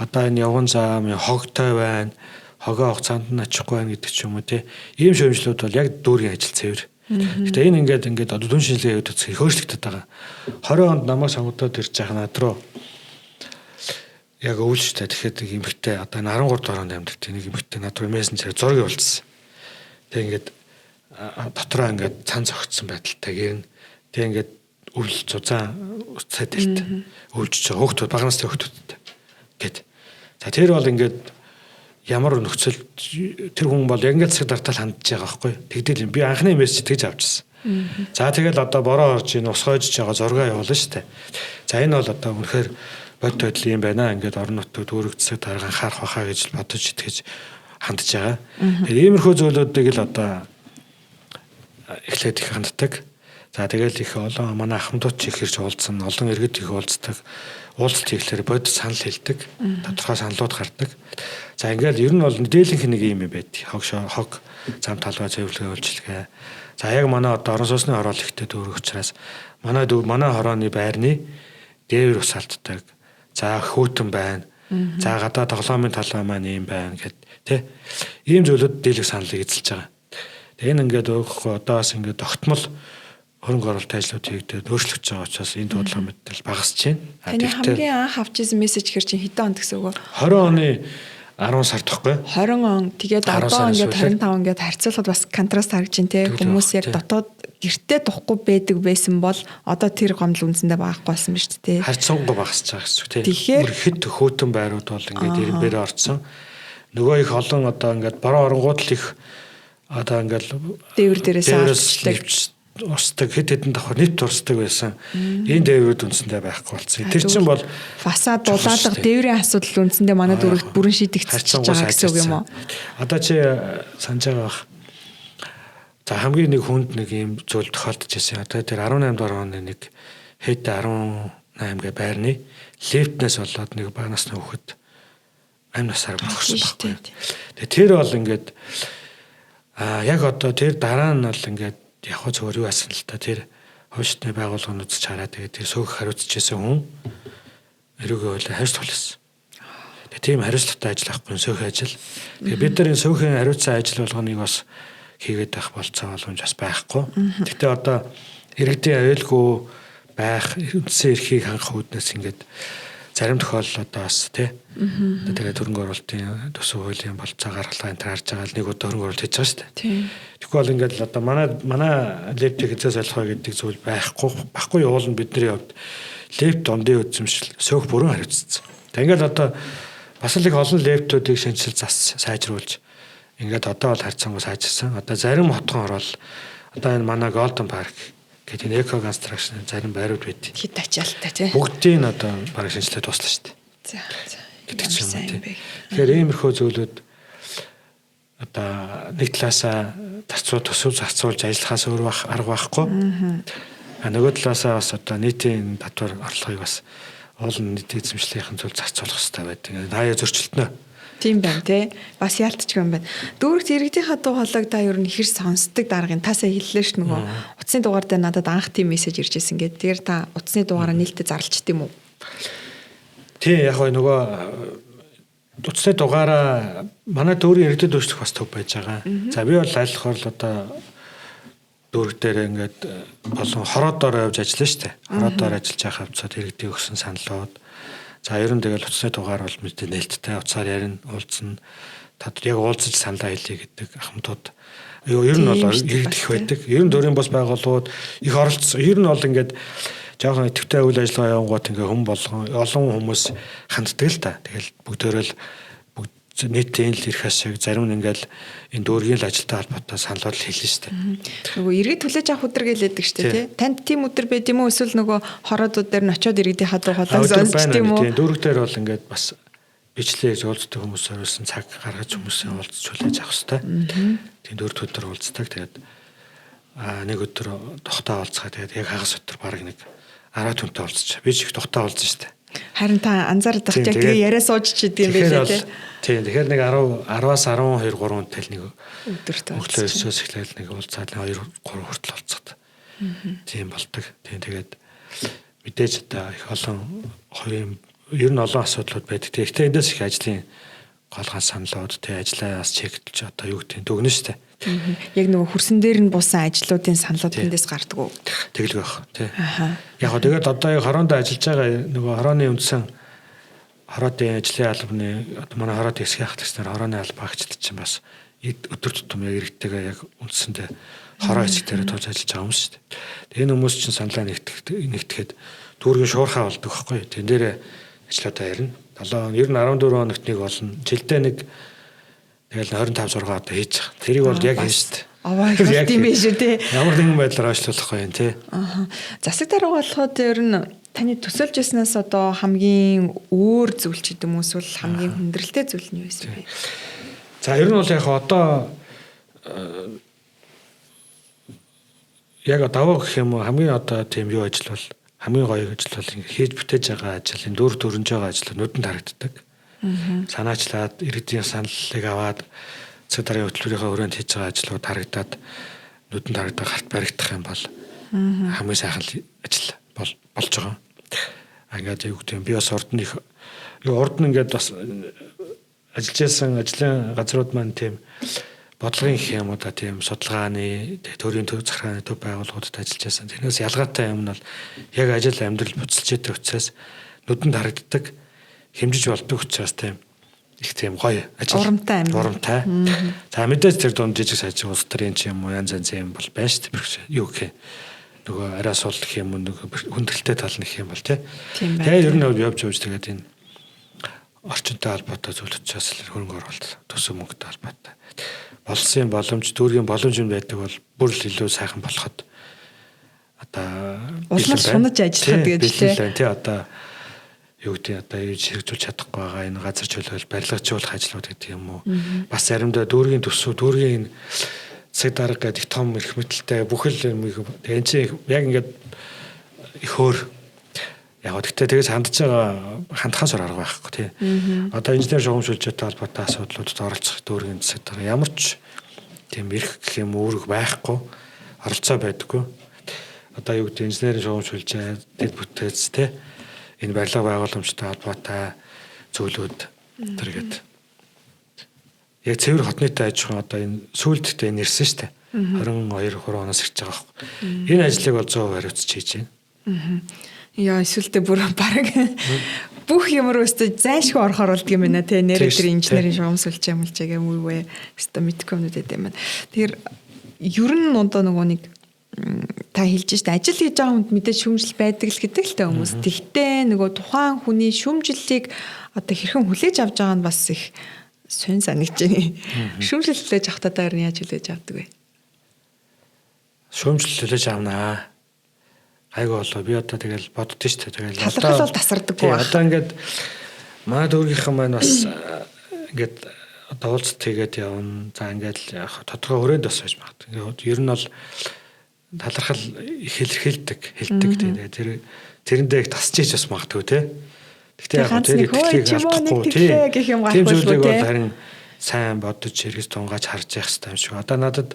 Одоо энэ явган зам хогтой байна, хогоо хугацаанд нь очихгүй байна гэдэг ч юм уу те. Ийм шүүмжлүүд бол яг дүүргийн ажил цэвэр. Гэхдээ энэ ингээд одоо дүн шинжилгээ хийгээд үзэх их өөрчлөгдөд байгаа. 20 онд намайг сонгогдоод ирж байгаа над руу яг өвлжтэй. Тэгэхээр нэг эмэгтэй одоо 13 дугаар онд амьдардаг нэг эмэгтэй над руу мессенжер зураг явуулсан. Тэг ингээд дотроо ингээд цан зогтсон байдалтай гэрнэ. Тэг ингээд өвлж зузаан цай дэлт өвлжж байгаа хөөхтүүд бага насны хөөхтүүдтэй гэд. За тэр бол ингээд ямар нөхцөл тэр хүн бол яг ингээд цаг дартал хандж байгаа байхгүй. Тэгдэл юм. Би анхны мессеж тэгж авчихсан. За тэгэл одоо бороо орж ийн ус хойжж байгаа зургаа явуулна шүү дээ. За энэ бол одоо үнэхээр бодит байдал юм байна. Ингээд орон нутгад дүүрэгдсэг дарга анхаарах байхаа гэж бодож итгэж хандж байгаа. Тэгэхээр иймэрхүү зүйлүүдийг л одоо эхлээд их ханддаг. За тэгэл их олон манай ахмадууд ч их хэрч уулзсан, олон иргэд их уулздаг. Уулзалт хийхлээр бодит санал хэлдэг. Тодорхой саналууд гардаг. За ингээл ер нь бол дээлэнх нэг юм байд. Хог зам талбай зөвлөгөө үйлчилгээ. За яг манай одоо орон сууцны хороол ихтэй дүүрэг учраас манай хорооны байрны дээвэр ус алддаг. За хөтөн байна. За гадаа тоглоомын талбай маань ийм байна гэд тэ. Ийм зүйлүүд дийлэх саналыг эзэлж байгаа. Тэгээ энэ ингээд өгөхгүй одоо бас ингээд тогтмол хөрөнгө оруулалт ажлууд хийгдээд өөрчлөгдөж байгаа учраас энэ дуудлага мэдээлэл багасч байна. Таны хамгийн анх авч ирсэн мессеж хэр чинь хэдэн онд гэсэн үг вэ? 20 оны 10 сард тахгүй. 20 он тэгээд одоо ингээд 25 ингээд харьцуулахад бас контраст харагдаж байна те. Хүмүүс яг дотоод гэртээ тухгүй байдаг байсан бол одоо тэр гомдол үндсэндээ багахгүй болсон биз дээ. Харьцангуй багасч байгаа гэсэн үг те. Тэгэхээр хэд хөтөн байрууд бол ингээд ирбээр орцсон. Нөгөө их олон одоо ингээд бороо оронгууд л их одоо ингээд дээвэр дээрээс алддаг урсдаг хэд хэдэн давхар нийт урсдаг байсан. Энэ дээврүүд үндсэндээ байхгүй болсон. Тэр чинь бол фасад дулаалга дээврийн асуудал үндсэндээ манай дүүрэгт бүрэн шийдэгдчихэж байгаа гэсэн үг юм уу? Одоо чи санаж байгаа бах. За хамгийн нэг хүнд нэг юм зүйл тохиолдож байсан. Одоо тэр 18 дугаар оны нэг хэд 18 гэ байрны лифтнээс болоод нэг бага насны хүүхэд амь насаар бохирсон байхгүй. Тэгээ тэр бол ингээд яг одоо тэр дараа нь бол ингээд яг хөө зөвөр юу асан л та тэр хувьчны байгууллагын үзэж хараа тэгээд тэр сөөх хариуцж байсан хүн эрүүгээ хойлоо хариуцлага болсон. Тэгээ тийм хариуцлагатай ажил авахгүй сөөх ажил. Тэгээ бид нар энэ сөхийн хариуцсан ажил болгоныг бас хийгээд байх болцоо боломж бас байхгүй. Гэхдээ одоо иргэдийн аюулгүй байх үндсэн эрхийг хангах үүднээс ингээд зарим тохиолдол одоо бас тий. Тэгээд хөрөнгө оруулалтын төсөв хуулийн болцоо гаргалгаа энэ харж байгаа л нэг удаа хөрөнгө оруулалт хийж байгаа шүү дээ. Тэгэхгүй бол ингээд л одоо манай лептийг хэзээ солих вэ гэдэг зүйл байхгүй явуулна бидний хувьд лепт ондын үзэмшил сөөх бүрэн хариуцсан. Тэгээд ингээд одоо бас л их олон лептүүдийг шинжил зас сайжруулж ингээд одоо бол харьцангуй сайжирсан. Одоо зарим хотхон орол одоо энэ манай Golden Park гэдэг энэ Eco Construction зарим байрууд байд. Хэд ачаалттай тий. Бүгдийг нь одоо бараг шинжилгээ дуслаа шүү дээ. За за. Гэдэг ч юм уу тий. Тэгэхээр иймэрхүү зүйлүүд одоо нэг талаасаа зарцуул төсөв зарцуулж ажиллахаас өөр арга байхгүй. А нөгөө талаасаа бас одоо нийтийн татвар орлогыг бас Уул нь нийт эзэмшлийнхэн зүйл зарцуулах хэрэгтэй байдаг. Хаяа зөрчилдөнө. Тийм байна те. Бас яалтчгүй юм байна. Дүүрэгт иргэдийнхаа дуу хоолойг та ер нь хэр сонсдог даргын та сая хэллээ ш нөгөө утасны дугаар дээр надад анх тийм мессеж ирж ирсэн гэдэг. Тэгэхээр та утасны дугаараа нээлттэй зарлчт юм уу? Тийм яг гоо нөгөө утасны дугаараа манай дүүргийн иргэдэд үйлчлэх бас төв байж байгаа. За би бол айлхаар л одоо дүүрэг дээр ингээд болон хороодоор явж ажиллана шүү дээ. Хороодоор ажиллаж байгаа хавцаад иргэдийн өгсөн саналууд. За ер нь тэгэл утасны дугаар бол мэдээ нээлттэй утсаар ярина, уулзна. Тад яг уулзаж саналаа хэлье гэдэг ахмадууд ер нь бол иргэд их байдаг. Ер нь дүүрийн бус байгууллагууд их оролцсон. Ер нь бол ингээд жоохон идэвхтэй үйл ажиллагаа явангууд ингээ хүн болгон олон хүмүүс ханддаг л та. Тэгэл бүгдөө л нийтийн л ирэх ашиг зарим нь ингээл энэ дүүргийн л ажилтай холбоотой саналууд л хэлнэ шүү дээ. Нөгөө иргэд хүлээж авах өдөр гэлээдэг шүү дээ, тий. Танд тийм өдөр байд юм уу эсвэл нөгөө хороодууд дээр нь очиод иргэдийн хадуу хоолойг сонсч тийм үү? Тийм, дүүрэг дээр бол ингээд бас бичлээ гэж уулздаг хүмүүс зориулсан цаг гаргаж хүмүүсээ уулзч хүлээж авах хэрэгтэй. Тийм, дөрөв өдөр уулздаг. Тэгээд нэг өдөр тухтаа уулзгаа тэгээд яг хагас өдөр баг нэг 10 хүнтэй уулзчих. Би ч их тухтаа уулзсан шүү дээ. Харин та анзаардаг ч яг тэгээ яриа сууж чийдэг юм байлээ тий. Тийм, тэгэхээр нэг 10-аас 12 3 хүнтэй л нэг өдөрт уулзсан. Өглөө 9-өөс эхлээл нэг уулзаад 2 3 хүртэл уулзаад. Тийм болдог. Тийм, тэгээд мэдээж одоо их олон хувийн ер нь олон асуудлууд байдаг. Тэгэхдээ эндээс их ажлын гол ганц саналууд тий ажлаа бас чекдэлж одоо юу гэдэг дүгнэн шүү дээ. Яг нөгөө хөрсөн дээр нь буусан ажлуудын саналууд тэндээс гардаг уу? Тэгэлгүй байх тий. Яг гоо тэгээд одоо яг хороонд ажиллаж байгаа нөгөө хорооны үндсэн хороодын ажлын албаны одоо манай хороодын хэсгийн ахлагч нар хорооны албаа агчид чинь бас өдөр тутам яг иргэдтэйгээ яг үндсэндээ хороо хэсэг дээр тулж ажиллаж байгаа юм шүү дээ. Тэгээд энэ хүмүүс чинь саналаа нэгтгэхэд дүүргийн шуурхаа болдог байхгүй. Тэн дээр ажлуудаа ярина. 7 ер нь 14 хоногт нэг болно. Жилдээ нэг тэгэл 25 6 одоо хийж байгаа. Тэрийг бол яг хийн шүү дээ. Аваа их тийм биш үү те. Ямар нэгэн байдлаар ойшлуулахгүй юм те. Аа. Засаг дарга болоход ер нь таны төсөөлж яснаас одоо хамгийн өөр зүйл ч гэдэм үү эсвэл хамгийн хүндрэлтэй зүйл нь юу байсан бэ? За ер нь бол яг одоо яг даваа гэх юм уу хамгийн одоо тийм юу ажил бол хамгийн гоё ажил бол ингээ хийж бүтээж байгаа ажил энэ дүүр дөрнж байгаа ажил нүдэнд харагддаг. Санаачлаад иргэдийн саналыг аваад цаг дараагийн хөтөлбөрийнхөө өрөөнд хийж байгаа ажлууд харагдаад нүдэнд харагдах гарт баригдах юм бол хамгийн сайхан ажил болж байгаа. Ингээд юу гэдэг юм би бас урд нь их урд нь ингээд бас ажиллаж байсан ажлын газрууд маань тийм бодлогын гэх юм уу да тийм судалгааны төрийн төв захиргааны төв байгууллагуудад ажиллаж байсан. Тэрнээс ялгаатай юм нь бол яг ажил амьдрал буцалж идэг учраас нүдэнд харагддаг хэмжиж болдог учраас тийм их тийм гоё ажил. Урамтай юм. Урамтай. За мэдээж тэр дунд жижиг сажиг улс төрийн ч юм уу янз янзын юм бол байна шүү дээ. Юу гэх юм. Нөгөө арай сул гэх юм уу нөгөө хүндрэлтэй тал нь гэх юм бол тий. Тэгээ ер нь явж явж тэгээд энэ орчинтой холбоотой зүйл учраас хөрөнгө оруулалт төсөв мөнгөтэй холбоотой. Болсон боломж дүүргийн боломж юм байдаг бол бүр л илүү сайхан болоход одоо улмал шунаж ажиллахад гэж тий. Тий одоо юу гэдэг одоо юу хэрэгжүүлж чадахгүй байгаа энэ газар чөлөөл барилгажуулах ажлууд гэдэг юм уу. Бас заримдаа дүүргийн төсөв дүүргийн цаг дарга гэдэг том эрх мэдэлтэй бүхэл юм тэгээ энэ чинь яг ингээд их хөөр яг гэхдээ тэгээс хандж байгаа хандхаас арга байхгүй тий. Одоо инженер шугам шүлжээтэй холбоотой асуудлуудад оролцох дүүргийн засаг дарга ямар ч тийм эрх гэх юм үүрэг байхгүй оролцоо байдаггүй. Одоо юу гэдэг инженерийн шугам шүлжээ дэд бүтээц тий энэ барилга байгууламжтай холбоотой зүйлүүд тэр гээд яг цэвэр хотнытай аж ахуйн одоо энэ сүүлдээ энэ ирсэн шүү дээ. 22 3 оноос ирж байгаа байхгүй. Энэ ажлыг бол 100% хариуцж хийж байна. Яа эсвэл бүр бараг бүх юм руу өстө зайлшгүй орохоор болдго юм байна те. Нэрээ тэр инженерийн шугам сүлжээ мүлжээ гэм үгүй өстө мэдгүй юмнууд байт юм байна. Тэгэхээр ер нь одоо нөгөө нэг та хэлж штэ ажил хийж байгаа хүнд мэдээж шүүмжлэл байдаг л гэдэг л та хүмүүс. Тэгтээ нөгөө тухайн хүний шүүмжлэлийг одоо хэрхэн хүлээж авч байгаа нь бас их сонь санагдаж байна. Шүүмжлэл хүлээж авахдаа та ер нь яаж хүлээж авдаг вэ? Шүүмжлэл хүлээж авнаа. Айгүй болоо би одоо тэгэл боддоо штэ тэгэл талархал бол тасардаггүй байх. Одоо ингээд манай дүүргийнхэн маань бас ингээд одоо уулзалт хийгээд явна. За ингээд яг тодорхой хүрээнд бас байж магадгүй. Ингээд ер нь бол талархал их илэрхийлдэг, хэлдэг тийм. Тэр тэрэндээ их тасч ийж бас магадгүй те. Гэхдээ яг тэр итгэлийг алдахгүй тийм. Гэх юм гарахгүй зүйлийг бол харин сайн бодож эргэж тунгааж харж явах хэрэгтэй юм шиг. Одоо надад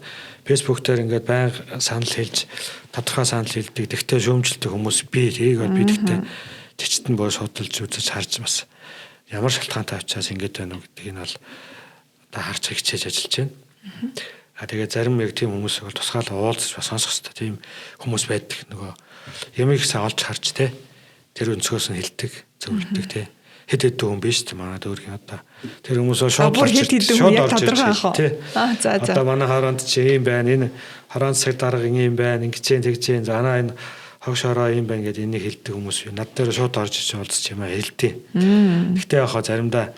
Facebook дээр ингээд байнга санал хэлж, тодорхой санал хэлдэг, тэгтээ шүүмжилдэг хүмүүс би тэрийг бол би тэгтээ чичтэн боо судалж үзэж харж бас ямар шалтгаантай учраас ингэж байна уу гэдгийг нь бол одоо харж хичээж ажиллаж байна. А тэгээ зарим яг тийм хүмүүс бол тусгаал уулзаж бас сонсох хэрэгтэй тийм хүмүүс байдаг. Нөгөө ямиг сайн олж харж те тэр өнцгөөс нь хэлдэг, зөвлөдөг те. Хэд хэдэн хүн биш тийм манай дүүргийн одоо тэр хүмүүс бол шууд орж шууд орж тий. За за. Одоо манай хороонд чи ийм байна, энэ хороонд цаг дарга ийм байна, ингэж чинь тэгж чинь за анаа энэ хог шороо ийм байна гэдээ энийг хэлдэг хүмүүс юу. Над дээр шууд орж ич уулзч юм а хэлдэг. Гэхдээ яг хаа заримдаа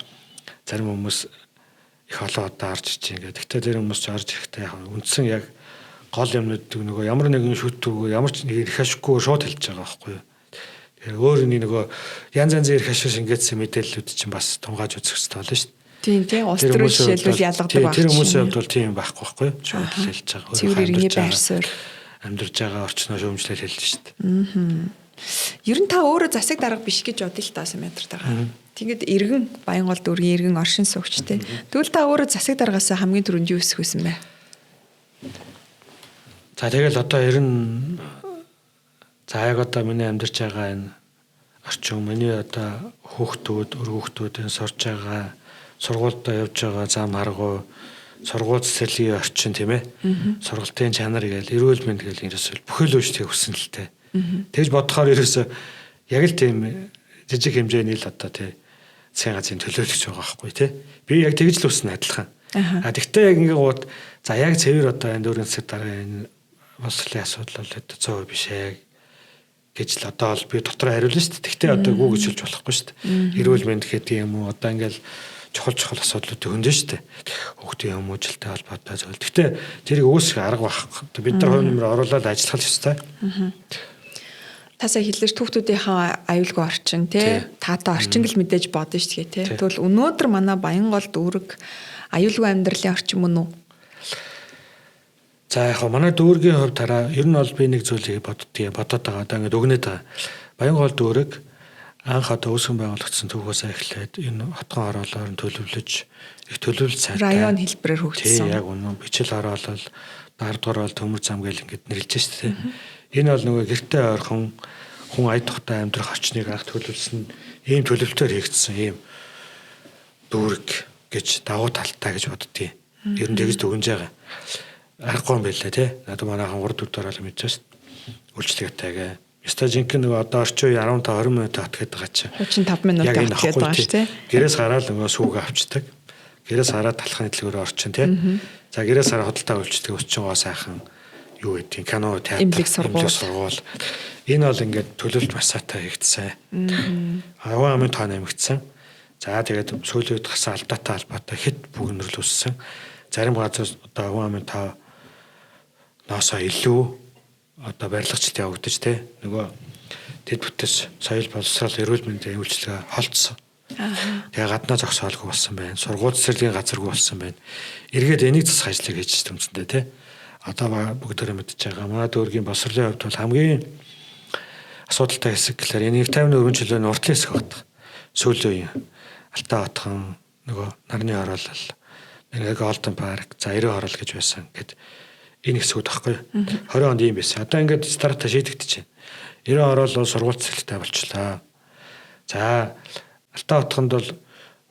зарим хүмүүс их олон удаа орж ич ингээд. Гэхдээ тэр хүмүүс ч орж ирэхдээ яг үндсэн яг гол юмнууд нөгөө ямар нэгэн шүтүүг ямар ч нэг эрх ашиггүй шууд хэлж байгаа байхгүй юу. Тэгэхээр өөр нэг нөгөө янз янзын эрх ашиг шингээдсэн мэдээллүүд чинь бас тунгааж үзэх хэрэгтэй болно шүү дээ. Тийм тийм улс төрийн жишээлбэл ялгадаг байх. Тэр хүмүүсийн хувьд бол тийм байхгүй байхгүй юу. Шууд хэлж байгаа. Цэвэр иргэний байр суурь амьдарч байгаа орчноо шүүмжлэл хэлж шүү дээ. Ер нь та өөрөө засаг дарга биш гэж бодъё л таасан метр байгаа. Тэгэд иргэн Баянгол дүүргийн иргэн оршин суугч те. Тэгвэл та өөрөө засаг даргаас хамгийн түрүүнд юу өсөх байсан бэ? За тэгэл одоо ер нь за яг одоо миний амьдарч байгаа энэ орчин, миний одоо хүүхдүүд, өр хүүхдүүдийн сурж байгаа, сургуульд явж байгаа зам харгуй, сургууль цэцэрлэгийн орчин тийм ээ. Сургалтын чанар гээл, эрүүл мэнд гээл ерөөсөө бүхэл өөрчлөлтийг хүсэн л тээ. Тэгж бодохоор ерөөсөө яг л тийм жижиг хэмжээний л одоо тий засгийн газрын төлөөлөгч байгаа байхгүй тий. Би яг тэгж л үснэ адилхан. А тэгтээ яг ингээ гут за яг цэвэр одоо энэ дүүрэн засаг дараа энэ боловсролын асуудал бол одоо 100% биш ээ гэж л одоо л би дотор хариулна шүү дээ. Тэгтээ одоо гүү гэж хэлж болохгүй шүү дээ. Эрүүл мэнд гэдэг юм уу одоо ингээл чухал чухал асуудлуудыг хөндөж шүү дээ. Хүүхдийн хүмүүжлэлтэй холбоотой зүйл. Тэгтээ тэрийг үүсгэх арга байхгүй. Бид нар хувь нэмэр оруулаад ажиллах л ёстой. Та сая хэллээ ш хүүхдүүдийнхээ аюулгүй орчин тий таатай орчин гэл мэдээж бодно шүү дээ тий. Тэгвэл өнөөдөр манай Баянгол дүүрэг аюулгүй амьдралын орчин мөн үү? За яг хаа манай дүүргийн хувьд хараа ер нь бол би нэг зүйлийг боддгийг бодоод байгаа. Одоо ингээд өгнөд байгаа. Баянгол дүүрэг анх одоо үүсгэн байгуулагдсан түүхээсээ эхлээд энэ хотгон хороолоор нь төлөвлөж их төлөвлөлт сайтай район хэлбэрээр хөгжсөн. Тий яг үнэн бичил хороолол, дардгар бол төмөр зам гэл ингээд нэрлэж шүү дээ. Энэ бол нөгөө гэртээ ойрхон хүн ая тухтай амьдрах орчныг анх төлөвлөсөн ийм төлөвлөлтөөр хийгдсэн ийм дүүрэг гэж давуу талтай гэж боддгийг. Ер нь тэгж дүгнж байгаа. Аргагүй юм байлаа тий. Надад манайхан 3 4 дараа л мэдэж шүү дээ. Үйлчлэгээтэйгээ. Ёстой жинхэнэ нөгөө одоо орчин үе 15 20 минут хот гэдэг байгаа чинь. 35 минут хот гэдэг байгаа шүү тий. Гэрээс гараад нөгөө сүүгээ авчдаг. Гэрээс гараад талхын дэлгүүрээр орчин тий. За гэрээс гараад худалдаа үйлчдэг өсчин гоо сайхан юу гэдгийг кино театр эмнэлэг сургууль. Энэ бол ингээд төлөвлөлт маш сайтай хийгдсэн. Аваа амын тоо нэмэгдсэн. За тэгээд сүүлийн үед гарсан алдаатай холбоотой хэд бүгнэрл үүссэн. Зарим газар одоо аваа амын тоо ноосоо илүү одоо барилгачлалт явагдаж те нөгөө тэд бүтэс соёл боловсрол эрүүл мэндийн үйлчилгээ холдсон. Тэгээ гаднаа зогсоолгүй болсон байна. Сургууль цэцэрлэгийн газаргүй болсон байна. Эргээд энийг засах ажлыг хийж тэмцэндээ те. Одоо бүгдээрээ мэдж байгаа. Манай дүүргийн боловсролын хувьд бол хамгийн асуудалтай хэсэг гэхэлэр энэ 50-ны өргөн чөлөөний уртлын хэсэг байна. Сүүлийн үеийн Алтан отхон нөгөө нарны хороолол, нэг Голден парк, за 90 хороол гэж байсан гэд энэ хэсгүүд байхгүй. 20 онд ийм байсан. Одоо ингээд старта шийдэгдэж байна. 90 хороол бол сургууль цэцэрлэгтэй болчлаа. За Алтан отхонд бол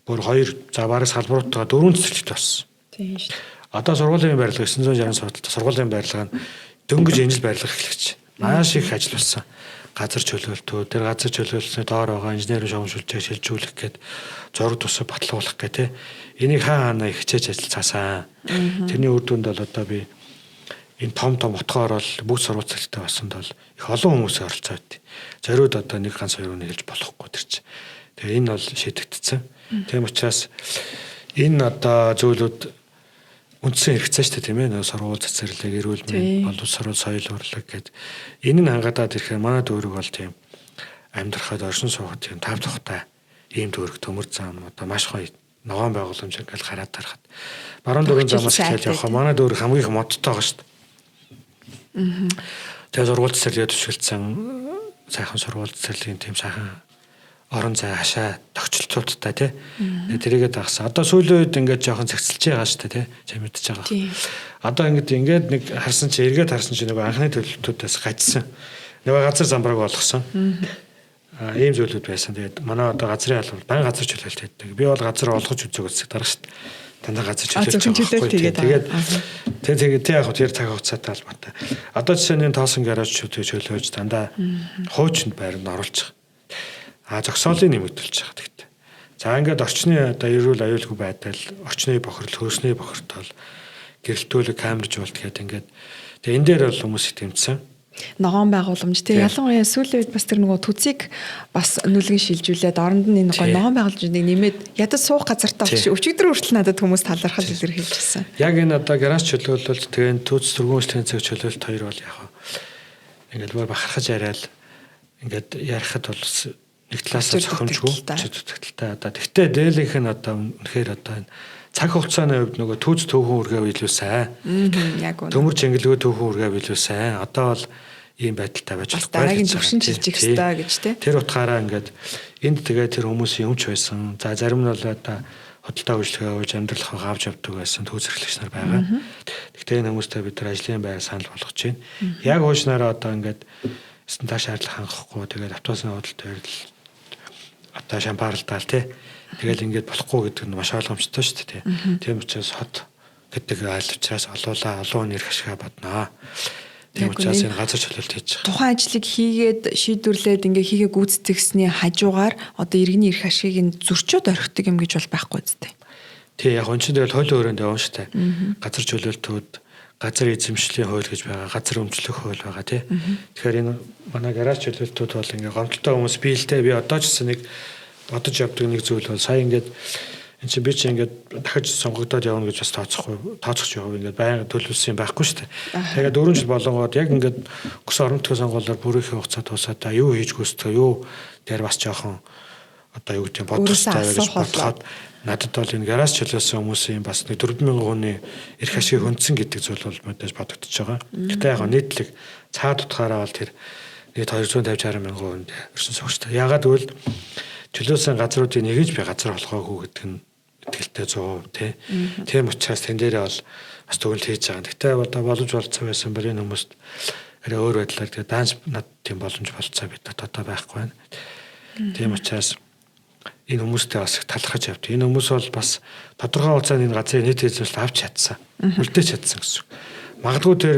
бүр 2 за бараг салбаруудтайгаа 4 цэцэрлэгтэй болсон. Тийм шүү дээ. Одоо сургуулийн барилга 960 судалтай сургуулийн барилга нь дөнгөж энэ жил барилга эхлэж. Маш их ажил болсон. Газар чөлөөлтөө, тэр газар чөлөөлсөний доор байгаа инженерийн шугамшуулжийг шилжүүлэх гээд зураг тусаа батлуулах гэ тэ. Энийг хаа хаана их хичээж ажил цаасаа. Тэрний үр дүнд бол одоо би энэ том том отгоор бол бүх сургууль цэцэрлэгтэй болсонд бол их олон хүмүүсийн оролцоо байд. Зориуд одоо нэг ганц хоёр хүнийг хэлж болохгүй тэр чинь. Тэгээ энэ бол шийдэгдсэн. Тийм учраас энэ одоо зүйлүүд үндсэн хэрэгцээ шүү дээ тийм ээ. Сургууль цэцэрлэг, эрүүл мэнд, боловсрол, соёл урлаг гэд энэ нь хангадаад ирэхээр манай дүүрэг бол тийм амьдрахад оршин суухад тийм тав тухтай ийм дүүрэг төмөр зам одоо маш гоё ногоон байгууламж ингээл хараад тарахад баруун дүүрэн замаас эхлээд явах манай дүүрэг хамгийн их модтой байгаа шүү дээ. Тэгээ сургууль цэцэрлэгээ төвшөлдсөн сайхан сургууль цэцэрлэгийн тийм сайхан орон зай хашаа тогтчлолтуудтай тий. Тэрийгээ дагсан. Одоо сүүлийн үед ингээд жоохон зэгцэлж байгаа шүү дээ тий. Чи мэдчихэж байгаа. Одоо ингээд нэг харсан чи эргээд харсан чи нөгөө анхны төлөвлөлтүүдээс гажсан. Нөгөө газар замбрааг болгосон. Ийм зүйлүүд байсан. Тэгээд манай одоо газрын албан байн газар чөлөөлт хийдэг. Би бол газар олгож үзег үзэг дарга шүү дээ. Дандаа газар чөлөөлт байгаа. Тэгээд тэгээд яг тэр цаг хугацаатай холбоотой. Одоо жишээ нь тоосон гараж чөлөөлж дандаа хуучинд байранд оруулж байгаа. Зогсоолыг нэмэгдүүлж байгаа тэгтээ. За ингээд орчны одоо эрүүл аюулгүй байдал, орчны бохирдол, хөрсний бохирдол, гэрэлтүүлэг, камержуулт гэдэг ингээд тэгээ энэ дээр бол хүмүүс их тэмцсэн. Ногоон байгууламж тий ялангуяа сүүлийн үед бас тэр нөгөө төцийг бас нүлгэн шилжүүлээд оронд нь энэ гоё ногоон байгууламжийг нэмээд ядаж суух газартай болчих. Өчигдөр хүртэл надад хүмүүс талархал илэрхийлжсэн. Яг энэ одоо гараж чөлөөлөлт тэгээ төц түргэн үйлчлэгийн цаг чөлөөлөлт хоёр бол яг ингээд бүр бахархаж яриад ингээд ярихад бол нэг талаас зохимжгүй зүтгэлтэй одоо тэгтээ дээлийнх нь одоо үнэхээр одоо энэ цаг хугацааны хувьд нөгөө түүз түүхэн үргээ билүү сайн. Яг үнэ. Төмөр чингэлгүй түүхэн үргээ билүү сайн. Одоо бол ийм байдалтай байж болохгүй. Дараагийн төвшин шилжих ёстой гэж тий. Тэр утгаараа ингээд энд тэгээ тэр хүмүүсийн өмч байсан. За зарим нь бол одоо худалдаа үйлчлэгээ явуулж амьдралынхаа авч явдаг байсан түүз эрхлэгч нар байгаа. Тэгтээ энэ хүмүүстэй бид нар ажлын байр санал болгож байна. Яг хуучнараа одоо ингээд стандарт шаардлага хангахгүй тэгээд автобусны худалдаа байрлал одоо шампаралдаал тий. Тэгэл ингээд болохгүй гэдэг нь маш ойлгомжтой шүү дээ. Тийм учраас хот гэдэг айл учраас олуулаа олон хүн эрх ашгаа бодноо. Тийм учраас энэ газар чөлөөлт хийж байгаа. Тухайн ажлыг хийгээд шийдвэрлээд ингээ хийгээ гүйцэтгэсний хажуугаар одоо иргэний эрх ашгийг нь зөрчөөд орхидог юм гэж бол байхгүй зү. Тий яг энэ чинь тэгэл хуулийн өрөөнд явна шүү дээ. Газар чөлөөлтүүд, газар эзэмшлийн хууль гэж байгаа, газар өмчлөх хууль байгаа тий. Тэгэхээр энэ манай гараж чөлөөлтүүд бол ингээ гомдолтой хүмүүс бий л дээ. Би одоо ч гэсэн нэг бодож явдаг нэг зүйл бол сая ингээд энэ чинь би чи ингээд дахиж сонгогдоод явна гэж бас тооцохгүй яваа ингээд байнга төлөвлөсөн юм байхгүй шүү дээ. Тэгээд 4 жил болонгоод яг ингээд өксөн орон нутгийн сонгуулиар бүрийнхээ хугацаа дуусаад та юу хийж гүйцэтгэх юу дээр бас жоохон одоо юу гэдэг нь бодох хэрэгтэй гэж бодоход надад бол энэ гараж чөлөөсөн хүмүүсийн бас нэг 4000 хүний эрх ашиг хөндсөн гэдэг зүйл бол мэдээж бодогдож байгаа. Гэтэ яг нийтлэг цаад утгаараа бол тэр нийт 250 60 мянган хүнд өрсөн суугчтай. Яагаад гэвэл чөлөөсөн газруудыг нэг нь би газар олгоогүй гэдэг нь итгэлтэй 100% тий. Тийм учраас тэн дээрээ бол бас төгөлт хийж байгаа. Гэтэ одоо боломж болцсон байсан бол энэ хүмүүст арай өөр байдлаар тэгээ даанч над тийм боломж болцоо бид одоо байхгүй байна. Тийм учраас энэ хүмүүстэй бас их талархаж явдаг. Энэ хүмүүс бол бас тодорхой хугацаанд энэ газрын нийт эзэмшил авч чадсан. Үлдээж чадсан гэсэн үг. Магадгүй тэр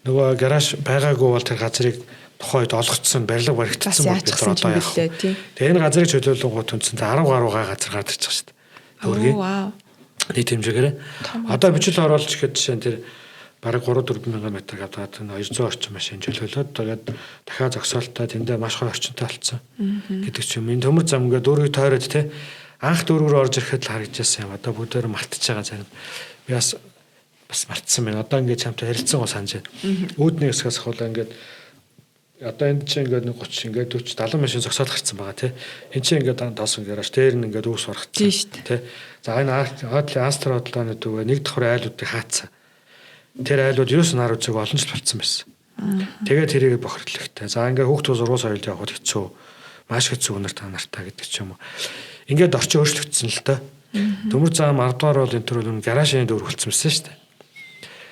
нөгөө гараж байгаагүй бол тэр газрыг тухайн үед олгоцсон барилга баригдсан бол бид нар одоо яах вэ? Тэгээ энэ газрыг чөлөөлөнгүүд үндсэн 10 гаруй газар гарч ирж байгаа шүү дээ. Дүүргийн. Нийт хэмжээгээр. Одоо бичил оруулж ихэд жишээ нь тэр бараг 3-4 мянган метр квадрат нь 200 орчим машин чөлөөлөөд тэгээд дахиад зогсоолтой тэндээ маш гоё орчинтой болцсон гэдэг ч юм. Энэ төмөр зам ингээд дүүргийг тойроод те анх дүүргээр орж ирэхэд л харагдчихсан юм. Одоо бүгдээр мартчихж байгаа зарим. Би бас мартсан байна. Одоо ингээд чамтай ярилцсан гоо санаж байна. Үүдний хэсгээс хавлаа ингээд одоо энд чинь ингээд 30 ингээд 40 70 машин зогсоол гарцсан байгаа тий. Энд чинь ингээд тоосон гараж дээр нь ингээд үүс ургацсан тий. За энэ хотлын Астр хотлооны дүүгээ нэг давхар айлуудыг хаацсан. Тэр айлууд юус нар үзэг олон жил болцсон байсан. Тэгээд тэрийг бохирдлогтой. За ингээд хүүхдүүд сургууль соёлд явахад хэцүү. Маш хэцүү өнөр та нартай гэдэг ч юм уу. Ингээд орчин өөрчлөгдсөн л доо. Төмөр зам 10 дугаар бол энэ төр бол гаражны дүүр болцсон байсан шүү дээ.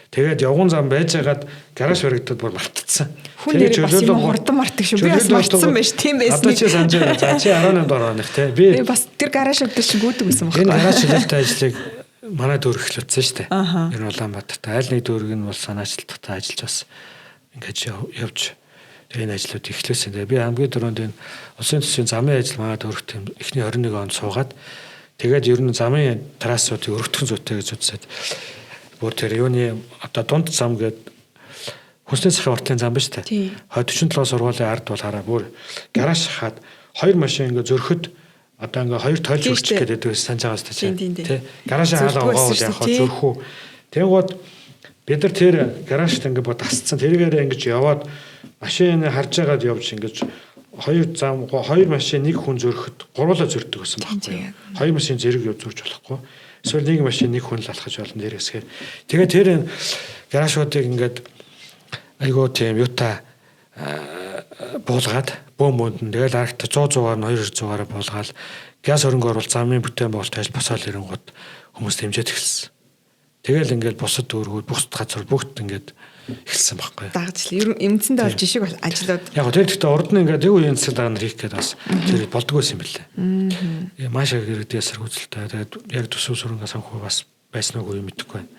Тэгээд явган зам байжгаад гараж баригдаад бүр мартцсан. Хүн нэр бас юм хурдан мартаг шүү. Би бас мартсан байж тийм байсан. Одоо чи санаж байна. За чи 18 дугаар оных те. Би бас тэр гараж өдөр чинь гүйдэг байсан байхгүй. Энэ гараж чөлөөлтөй ажлыг манай дүүрэг эхлүүлсэн шүү дээ. Энэ Улаанбаатарт аль нэг дүүрэг нь бол санаачлалттай ажиллаж бас ингэж явж энэ ажлууд эхлүүлсэн. Тэгээ би хамгийн түрүүнд энэ улсын төсвийн замын ажил манай дүүрэгт эхний 21 онд суугаад тэгээд ер нь замын трассуудыг өргөтгөн зүйтэй гэж үзээд бүр тэр юуны одоо дунд зам гээд хүнсний захын уртлын зам биш үү? 47 сургуулийн ард бол хараа бүр гараж хаад хоёр машин ингээ зөрөхөд одоо ингээ хоёр тойлж өгчих гээд байдаг санаж байгаа шүү дээ. Тэ гаражийн хаалга угаавал яг хаа зөрөх үү. Тэнгууд бид нар тэр гаражт ингээ бод асцсан. Тэргээр ингэж яваад машин харж байгаад явж ингэж хоёр зам хоёр машин нэг хүн зөрөхөд гурлаа зөрдөг гэсэн байхгүй юу? Хоёр машин зэрэг явж зөрж болохгүй. Эсвэл нэг машин нэг хүн л алхаж болно тэр хэсгээр. Тэгээд тэр гаражуудыг ингээд Айгуу тийм юутай буулгаад бөөм бөөнд нь тэгэл арагт 100 100-аар нь 2 200-аараа буулгаад газ хөрөнгө оруулалт замын бүтээн байгуулалт ажил босоол ирэнгууд хүмүүс дэмжиж эхэлсэн. Тэгэл ингээд бусад дүүргүүд, бусад газар бүгд ингээд эхэлсэн байхгүй. Дагаж л үндсэндээ бол жишг ажлууд. Яг тэр гэхдээ урд нь ингээд юу юм засаг дарга нар хийх гээд бас тэр болдгоо юм бэлээ. Маш их иргэдийн эсэргүүцэлтэй. Тэгээд яг төсөв сүрэнгээ санхүү бас байсан уугүй юм мэдэхгүй байна.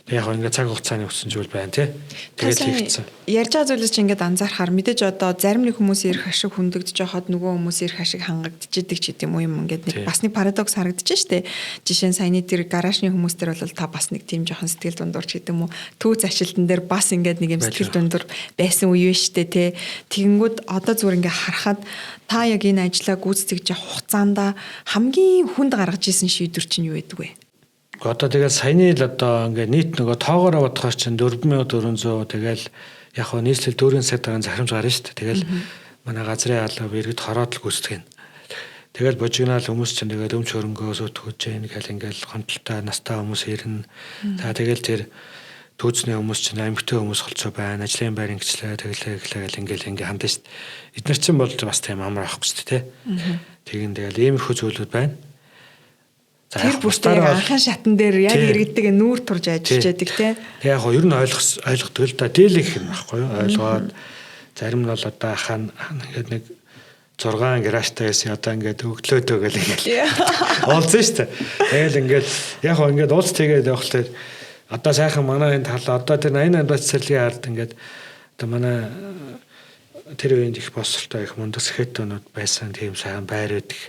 Тэг яг ингээд цаг хугацааны өссөн зүйл байна тий. Тэгээд хийгдсэн. Ярьж байгаа зүйлээс чи ингээд анзаархаар мэдээж одоо зарим нэг хүмүүс ирэх ашиг хүндэгдэж байхад нөгөө хүмүүс ирэх ашиг хангагдчихэдэг ч гэдэм үү юм ингээд нэг бас нэг парадокс харагдаж штэ. Жишээ нь саяны тэр гаражны хүмүүс тэр бол та бас нэг тийм жоохон сэтгэл дундуур ч гэдэм үү түүц ажилтан дээр бас ингээд нэг юм сэтгэл дундуур байсан үе штэ тий. Тэгэнгүүт одоо зүгээр ингээд харахад та яг энэ ажлаа гүйцэтгэж явах хугацаанд хамгийн хүнд гаргаж исэн шийдвэр чинь юу байдаг вэ? Одоо тэгэл саяны л одоо ингээ нийт нөгөө тоогоороо бодохоор чинь 4400 тэгэл яг хоо нийслэл дүүргийн цаг дарааны захирамж гарна шүү дээ. Тэгэл манай газрын алба иргэд хороод л гүйцэтгэн. Тэгэл божигнаал хүмүүс чинь тэгэл өмч хөрөнгөө сүйтгэж जैन гэл ингээл гомдолтой настай хүмүүс ирнэ. За тэгэл тэр түүцний хүмүүс чинь амьгтай хүмүүс холцоо байна. Ажлын байр ингэчлээ тэглээ гэлээ гэл ингээл ингээ хандна шүү дээ. Эднэр чинь бол бас тийм амар авахгүй шүү дээ, тэ. Тэгин тэгэл иймэрхүү зүйлүүд байна. Тэр бүртээ анхан шатан дээр яг иргэдэг нүүр турж ажиллаж байдаг тий. Тэг яг хоо ер нь ойлгодог л да. Дийлэнх юм байхгүй юу? Ойлгоод зарим нь бол одоо ахаа ингээд нэг 6 гаражтай байсан одоо ингээд өглөөдөө гэл ингээд уулзсан шүү дээ. Тэгэл ингээд яг хоо ингээд уулз тэгээд явахлаар одоо сайхан манай энэ тал одоо тэр 88 бац цэцэрлэгийн ард ингээд одоо манай тэр үеинд их босолтой их мундаг сэхэтөнүүд байсан тийм сайхан байр байдаг.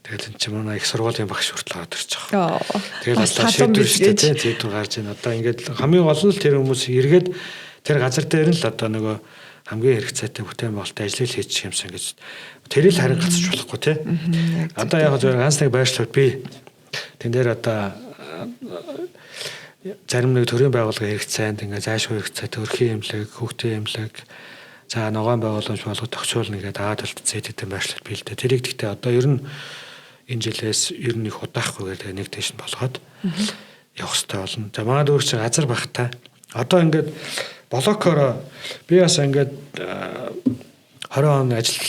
Тэгэл эн чинь манай их сургуулийн багш хүртэл ороод ирж байгаа. Тэгэл одоо шийдвэр шүү дээ тийм шийдвэр гарч байна. Одоо ингээд хамгийн гол нь л тэр хүмүүс эргээд тэр газар дээр нь л одоо нөгөө хамгийн хэрэгцээтэй бүтээн байгуулалтын ажлыг хийчих юмсан гэж тэрийг л харин гацж болохгүй тий. Одоо яг зөв ганц нэг байршлууд бий. Тэн дээр одоо зарим нэг төрийн байгууллагын хэрэгцээнд ингээд зайлшгүй хэрэгцээ төрхийн эмнэлэг, хүүхдийн эмнэлэг, за ногоон байгууламж болгох тохиолдол нэгээд аад болт зэт хэдэн байршлал бий л дээ. Тэрийг гэхдээ одоо ер нь энэ жилээс ер нь их удаахгүй гэдэг нэг тийш нь болгоод явах хэрэгтэй болно. За манай дүүрч газар багтаа одоо ингээд блокоор би бас ингээд 20 он ажил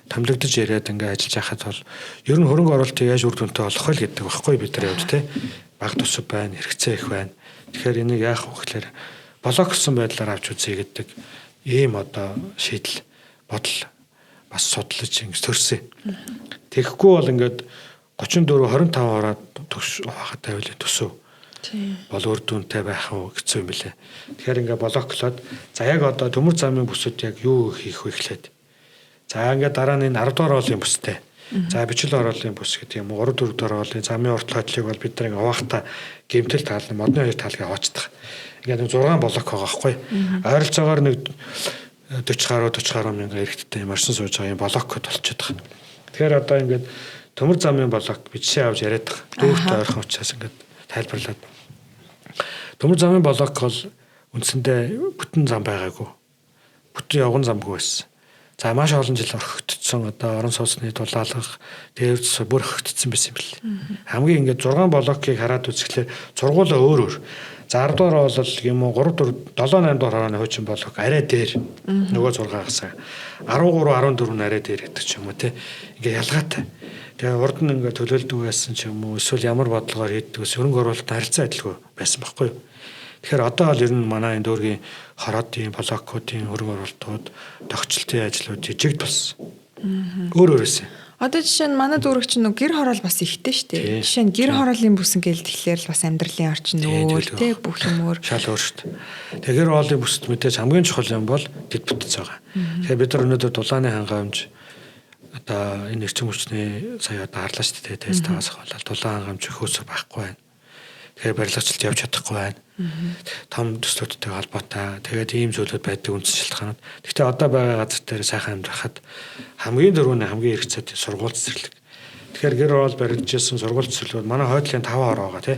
томилогдож ирээд ингээд ажиллаж байхад бол ер нь хөрөнгө оруулалтыг яаж үр дүнтэй болох вэ гэдэг багхгүй бид нар явд те. Баг тусав байна, хэрэгцээ их байна. Тэгэхээр энийг яах вэ гэхээр блоксон байдлаар авч үзье гэдэг ийм одоо шийдэл бодол бас судлаж ингэж төрсөн. Тэгэхгүй бол ингээд 34 25 ороод төгс хахад тавилын төсөв. Бол үр дүнтэй байх уу хэцүү юм билээ. Тэгэхээр ингээд блоклоод за яг одоо төмөр замын бүсэд яг юу хийх вэ гэхлээр за ингээд дараа нь энэ 10 дугаар хоолын бүстэй. За бичил ороолын бүс гэдэг юм уу 3 4 дугаар хоолын замын урт хотлыг бол бид нар ингээд хуваахта гэмтэл таал нь модны хоёр талыг аваачдаг. Ингээд нэг 6 блок байгаа байхгүй. Ойролцоогоор нэг 40 гаруй 40 гаруй мянган иргэдтэй юм оршин сууж байгаа юм блокод болчиход байгаа. Тэгэхээр одоо ингээд төмөр замын блок би жишээ авч яриад байгаа. Дүүрт ойрхон учраас ингээд тайлбарлаад. Төмөр замын блок бол үндсэндээ бүтэн зам байгаагүй. Бүтэн явган замгүй байсан. За маш олон жил орхигдсон одоо орон сууцны дулаалгах дээрс бүр орхигдсон байсан юм бэл. Хамгийн ингээд 6 блокийг хараад үзэхлээр зургуулаа өөр өөр. За 10 дугаар бол юм уу 3 4 7 8 дугаар хорооны хуучин блок арай дээр нөгөө 6-аас 13 14 нь арай дээр гэдэг ч юм уу те. Ингээд ялгаатай. Тэгээ урд нь ингээд төлөөлдөг байсан ч юм уу эсвэл ямар бодлогоор хийдэг ус хөрөнгө оруулалт харилцан адилгүй байсан байхгүй юу. Тэгэхээр одоо бол ер нь манай энэ дүүргийн хороодын блокуудын хөрөнгө оруулалтууд тогтчлтын ажлууд жижигд болсон. Өөр өөрөөсөө. Одоо жишээ нь манай дүүрэг чинь нэг гэр хороол бас ихтэй шүү дээ. Жишээ нь гэр хороолын бүсэн гээл тэгэхээр л бас амьдралын орчин өөр тий бүх юм өөр. Шал өөр шүү дээ. Тэгээ гэр хороолын бүсэд мэдээж хамгийн чухал юм бол дэд бүтэц байгаа. Тэгэхээр бид нар өнөөдөр дулааны хангамж одоо энэ эрчим хүчний сая одоо харлаа шүү дээ. Тест таваас хавлал дулаан хангамж хөөсөр байхгүй байна. Тэгэхээр барилгачлалт явж чадахгүй байна. Том төслүүдтэй холбоотой. Тэгээд ийм зүйлүүд байдаг үндсэн шалтгаанууд. Гэхдээ одоо байгаа газар дээр сайхан амьдрахад хамгийн дөрөвний хамгийн хэрэгцээтэй сургууль цэцэрлэг. Тэгэхээр гэр орол баригдажсэн сургууль цэцэрлэгүүд манай хойдлын 5 ороо байгаа тий.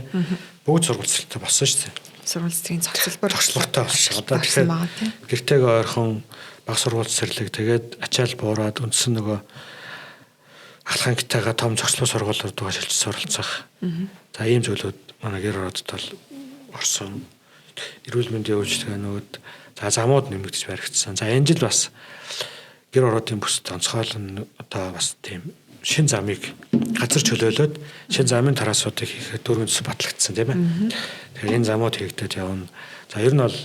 Бүгд сургууль цэцэрлэгтэй болсон шүү дээ. Сургууль цэцэрлэгийн цогцлбор цогцлбортой болсон. Одоо тэгэхээр гэртэйгээ ойрхон баг сургууль цэцэрлэг тэгээд ачаал буураад үндсэн нөгөө ахлах ангитайгаа том цогцлбор сургуулиуд руу шилжиж суралцах. За ийм зүйлүүд манай гэр ороодод бол орсон. Эрүүл мэндийн үйлчилгээнүүд, за замууд нэмэгдэж баригдсан. За энэ жил бас гэр ороодын бүс онцгойлон одоо бас тийм шин замыг газар чөлөөлөөд шин замын трассуудыг хийхэд дүүргийн төсөв батлагдсан, тийм ээ. Тэгэхээр энэ замууд хийгдээд явна. За ер нь бол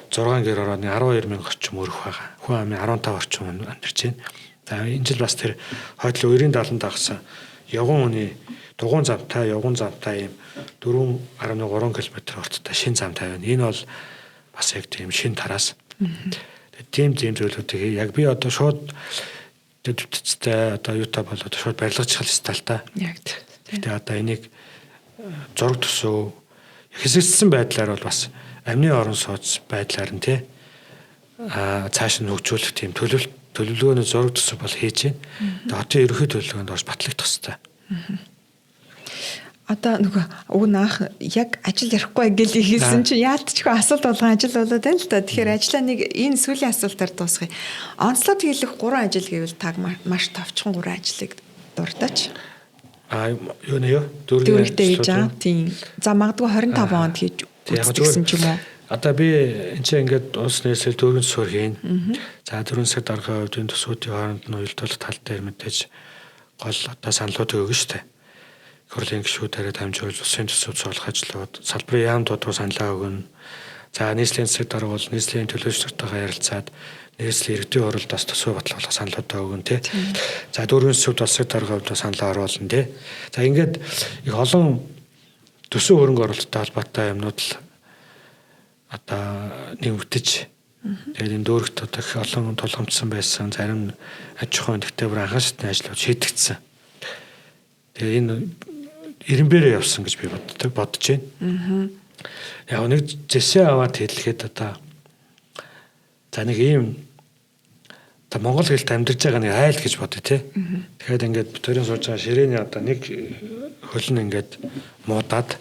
6 гэр орооны 12 мянга орчим өрөх байгаа. Хүн амын 15 орчим амьдарч байна. За энэ жил бас тэр хойдлын үерийн 70 дагсан явган үний дугуйн замтай, явган замтай ийм 4.3 км урттай шин зам тавина. Энэ бол бас яг тийм шин тараас. Тийм тийм зүйлүүдийг яг би одоо шууд дэвтцтэй одоо юутай бол одоо шууд барилгачих л та л та. Яг. Гэхдээ одоо энийг зураг төсөв хэсэгдсэн байдлаар бол бас амны орон сууц байдлаар нь тий цааш нь хөгжүүлэх тийм төлөвлөгөөний зураг төсөв бол хийж байна. Тэгээ хотын ерөнхий төлөвлөгөөнд орж батлагдах хэрэгтэй. Одоо нөгөө уг нь анх яг ажил ярихгүй гэл хэлсэн чинь яалтчгүй асуулт болгон ажил болоод байна л та. Тэгэхээр ажлаа нэг энэ сүүлийн асуултаар дуусгая. Онцлог хийх 3 ажил гэвэл таг маш товчхон 3 ажлыг дурдаач. Юу нэ юу? Дүүрэгтэй хийж байгаа. Тийм. За магадгүй 25 онд хийж үзсэн ч юм уу. Одоо би энэ чинь ингээд улс нийслэл дүүргэн төсвөр хийн. За 4 цаг даргын хувьд энэ төсвүүдийн хооронд нь уялдуулах тал дээр мэдээж гол одоо саналуудыг өгнө шүү дээ. Хурлын гишүүдээрээ дамжуулж улсын төсөв цуулах ажлууд, салбарын яамдууд руу саналаа өгнө. За нийслэлийн засаг дарга бол нийслэлийн төлөөлөгч нартайгаа ярилцаад нийслэлийн иргэдийн хуралд бас төсөв батлах саналуудаа өгнө тий. За дүүргийн төсөвд бас засаг даргын хувьд саналаа оруулна тий. За ингээд их олон төсөв хөрөнгө оруулалттай холбоотой юмнууд л одоо нэмэгдэж тэгээд энэ дүүрэгт одоо их олон тулгамдсан байсан зарим аж ахуйн тэгтээ бүр анхан шатны ажлууд шийдэгдсэн. Тэгээ энэ эренбэрээ явсан гэж би бодож байна. Яг нэг жишээ аваад хэлэхэд одоо за нэг ийм одоо Монгол хэлт амьдарч байгаа нэг айл гэж бодъё те. Тэгэхээр ингээд битүүрийн сууж байгаа ширээний одоо нэг хөл нь ингээд муудаад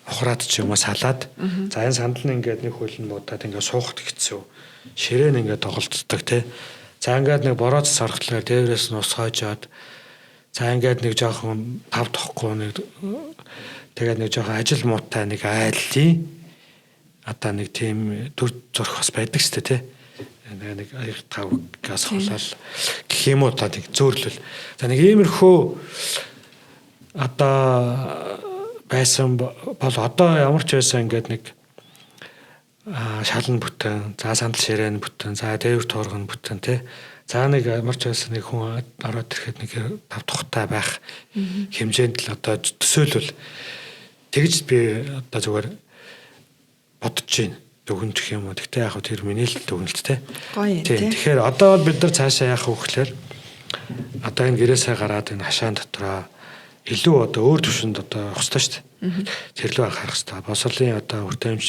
ухраад ч юм уу салаад за энэ сандал нь ингээд нэг хөл нь муудаад ингээд суухад хэцүү. Ширээ нь ингээд тоглолцдог те. За ингээд нэг борооц сархлаар дээврээс нь ус хойжоод за ингээд нэг жоохон тав тохгүй нэг тэгээд нэг жоохон ажил муутай нэг айлын одоо нэг тийм дүр зурх бас байдаг шүү дээ тий. Нэг аяг тав газ холоол гэх юм уу та нэг зөөрлөл. За нэг иймэрхүү одоо байсан бол одоо ямар ч байсан ингээд нэг шалан бүтэн, за сандал ширээн бүтэн, за дээвэр туурган бүтэн тий. За нэг ямар ч байсан нэг хүн ороод ирэхэд нэг тав тухтай байх хэмжээнд л одоо төсөөлвөл тэгж би одоо зүгээр бодож байна. Дүгнэх юм уу. Тэгтээ яг тэр миний л дүгнэлт те. Гоё юм тий. Тэгэхээр одоо бол бид нар цаашаа яах вэ гэхээр одоо энэ гэрээсээ гараад энэ хашаан дотроо илүү одоо өөр төвшөнд одоо явах хэрэгтэй шүү дээ. Тэр лүү анхаарах хэрэгтэй. Босолын одоо хүртээмж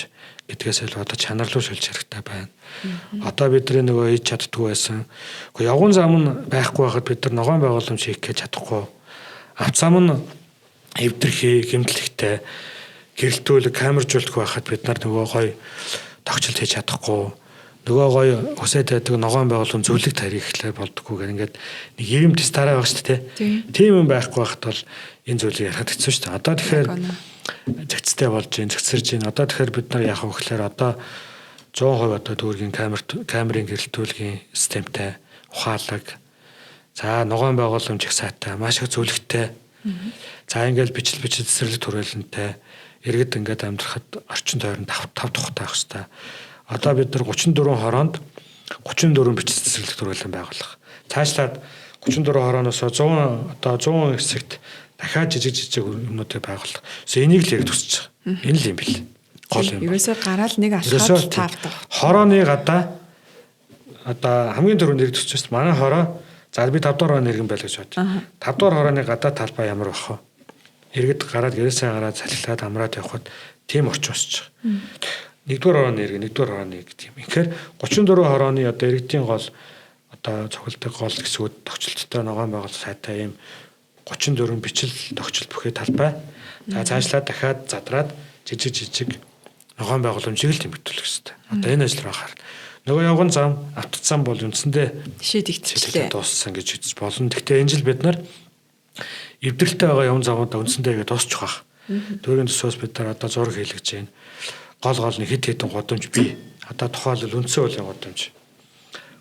гэдгээс илүү одоо чанар руу шилжих хэрэгтэй байна. Одоо бидний нөгөө хийж чаддгүй байсан. Гэхдээ явган зам нь байхгүй байхад бид нар ногоон байгууламж хийх гэж чадахгүй. Авт зам нь эвдэрхий, гэмтлэгтэй, гэрэлтүүлэг, камержуулах байхад бид нар нөгөө гоё тогтчлт хийж чадахгүй. Нөгөө гоё өсөд байдаг ногоон байгууламж зөвлөг тарих гэхлээр болдгоо гэх ингээд нэг ийм тест тараа байгаа шүү дээ. Тийм юм байхгүй байхад бол энэ зүйлийг ярихад хэцүү шүү дээ. Одоо тэгэхээр зэгцтэй болж гин, зэгцэрж гин. Одоо тэгэхээр бид нар яах вэ гэхлээр одоо 100% одоо дүүргийн камерын гэрэлтүүлгийн системтэй, ухаалаг. За ногоон байгууламж их сайтай, маш их зөвлөгтэй. За ингээл бичил цэцэрлэг түрээлэнтэй иргэд ингээд амьдрахад орчин тойрон тав тухтай байх хэвээр. Одоо бид нар 34 хороонд 34 бичил цэцэрлэг түрээлэн байгуулах. Цаашлаад 34 хорооноос 100 одоо 100 хэсэгт дахиад жижиг юмнуудыг байгуулах. Энийг л яг төсөж байгаа. Энэ л юм бэл. Гол юм. Ерөөсөө гараал нэг алхаад тав тав. Хорооны гадаа одоо хамгийн түрүүнд нэр төсөж байна. Манай хороо за би 5 дугаар хорооны иргэн байл гэж бод. 5 дугаар хорооны гадаа талбай ямар бах вэ? Иргэд гараад гэрээсээ гараад салхилаад амраад явхад тийм орчин өсөж байгаа. 1-р хорооны иргэн, 1-р хорооны гэдэг юм. Тэгэхээр 34 хорооны одоо иргэдийн гол одоо цогцолдог гол хэсгүүд тогтчлолттой ногоон байгуул сайтай юм 34 бичил тогтчл бүхий талбай. За цаашлаад дахиад задраад жижиг ногоон байгууламжийг л тэмдэглэх хэрэгтэй. Одоо энэ ажил руу анхаарна. Нөгөө явган зам, автот зам бол үндсэндээ шийдэгдчихлээ. Дууссан гэж үзэж болно. Гэхдээ энэ жил бид нар эвдрэлтэй байгаа явган замуудаа үндсэндээ игээ дуусчих байх. Дүүргийн төсвөөс бид нар одоо зураг хийлгэж байна. Гол гол нь хэд хэдэн гудамж бий. Одоо тухайлбал үндсэн хуулийн гудамж.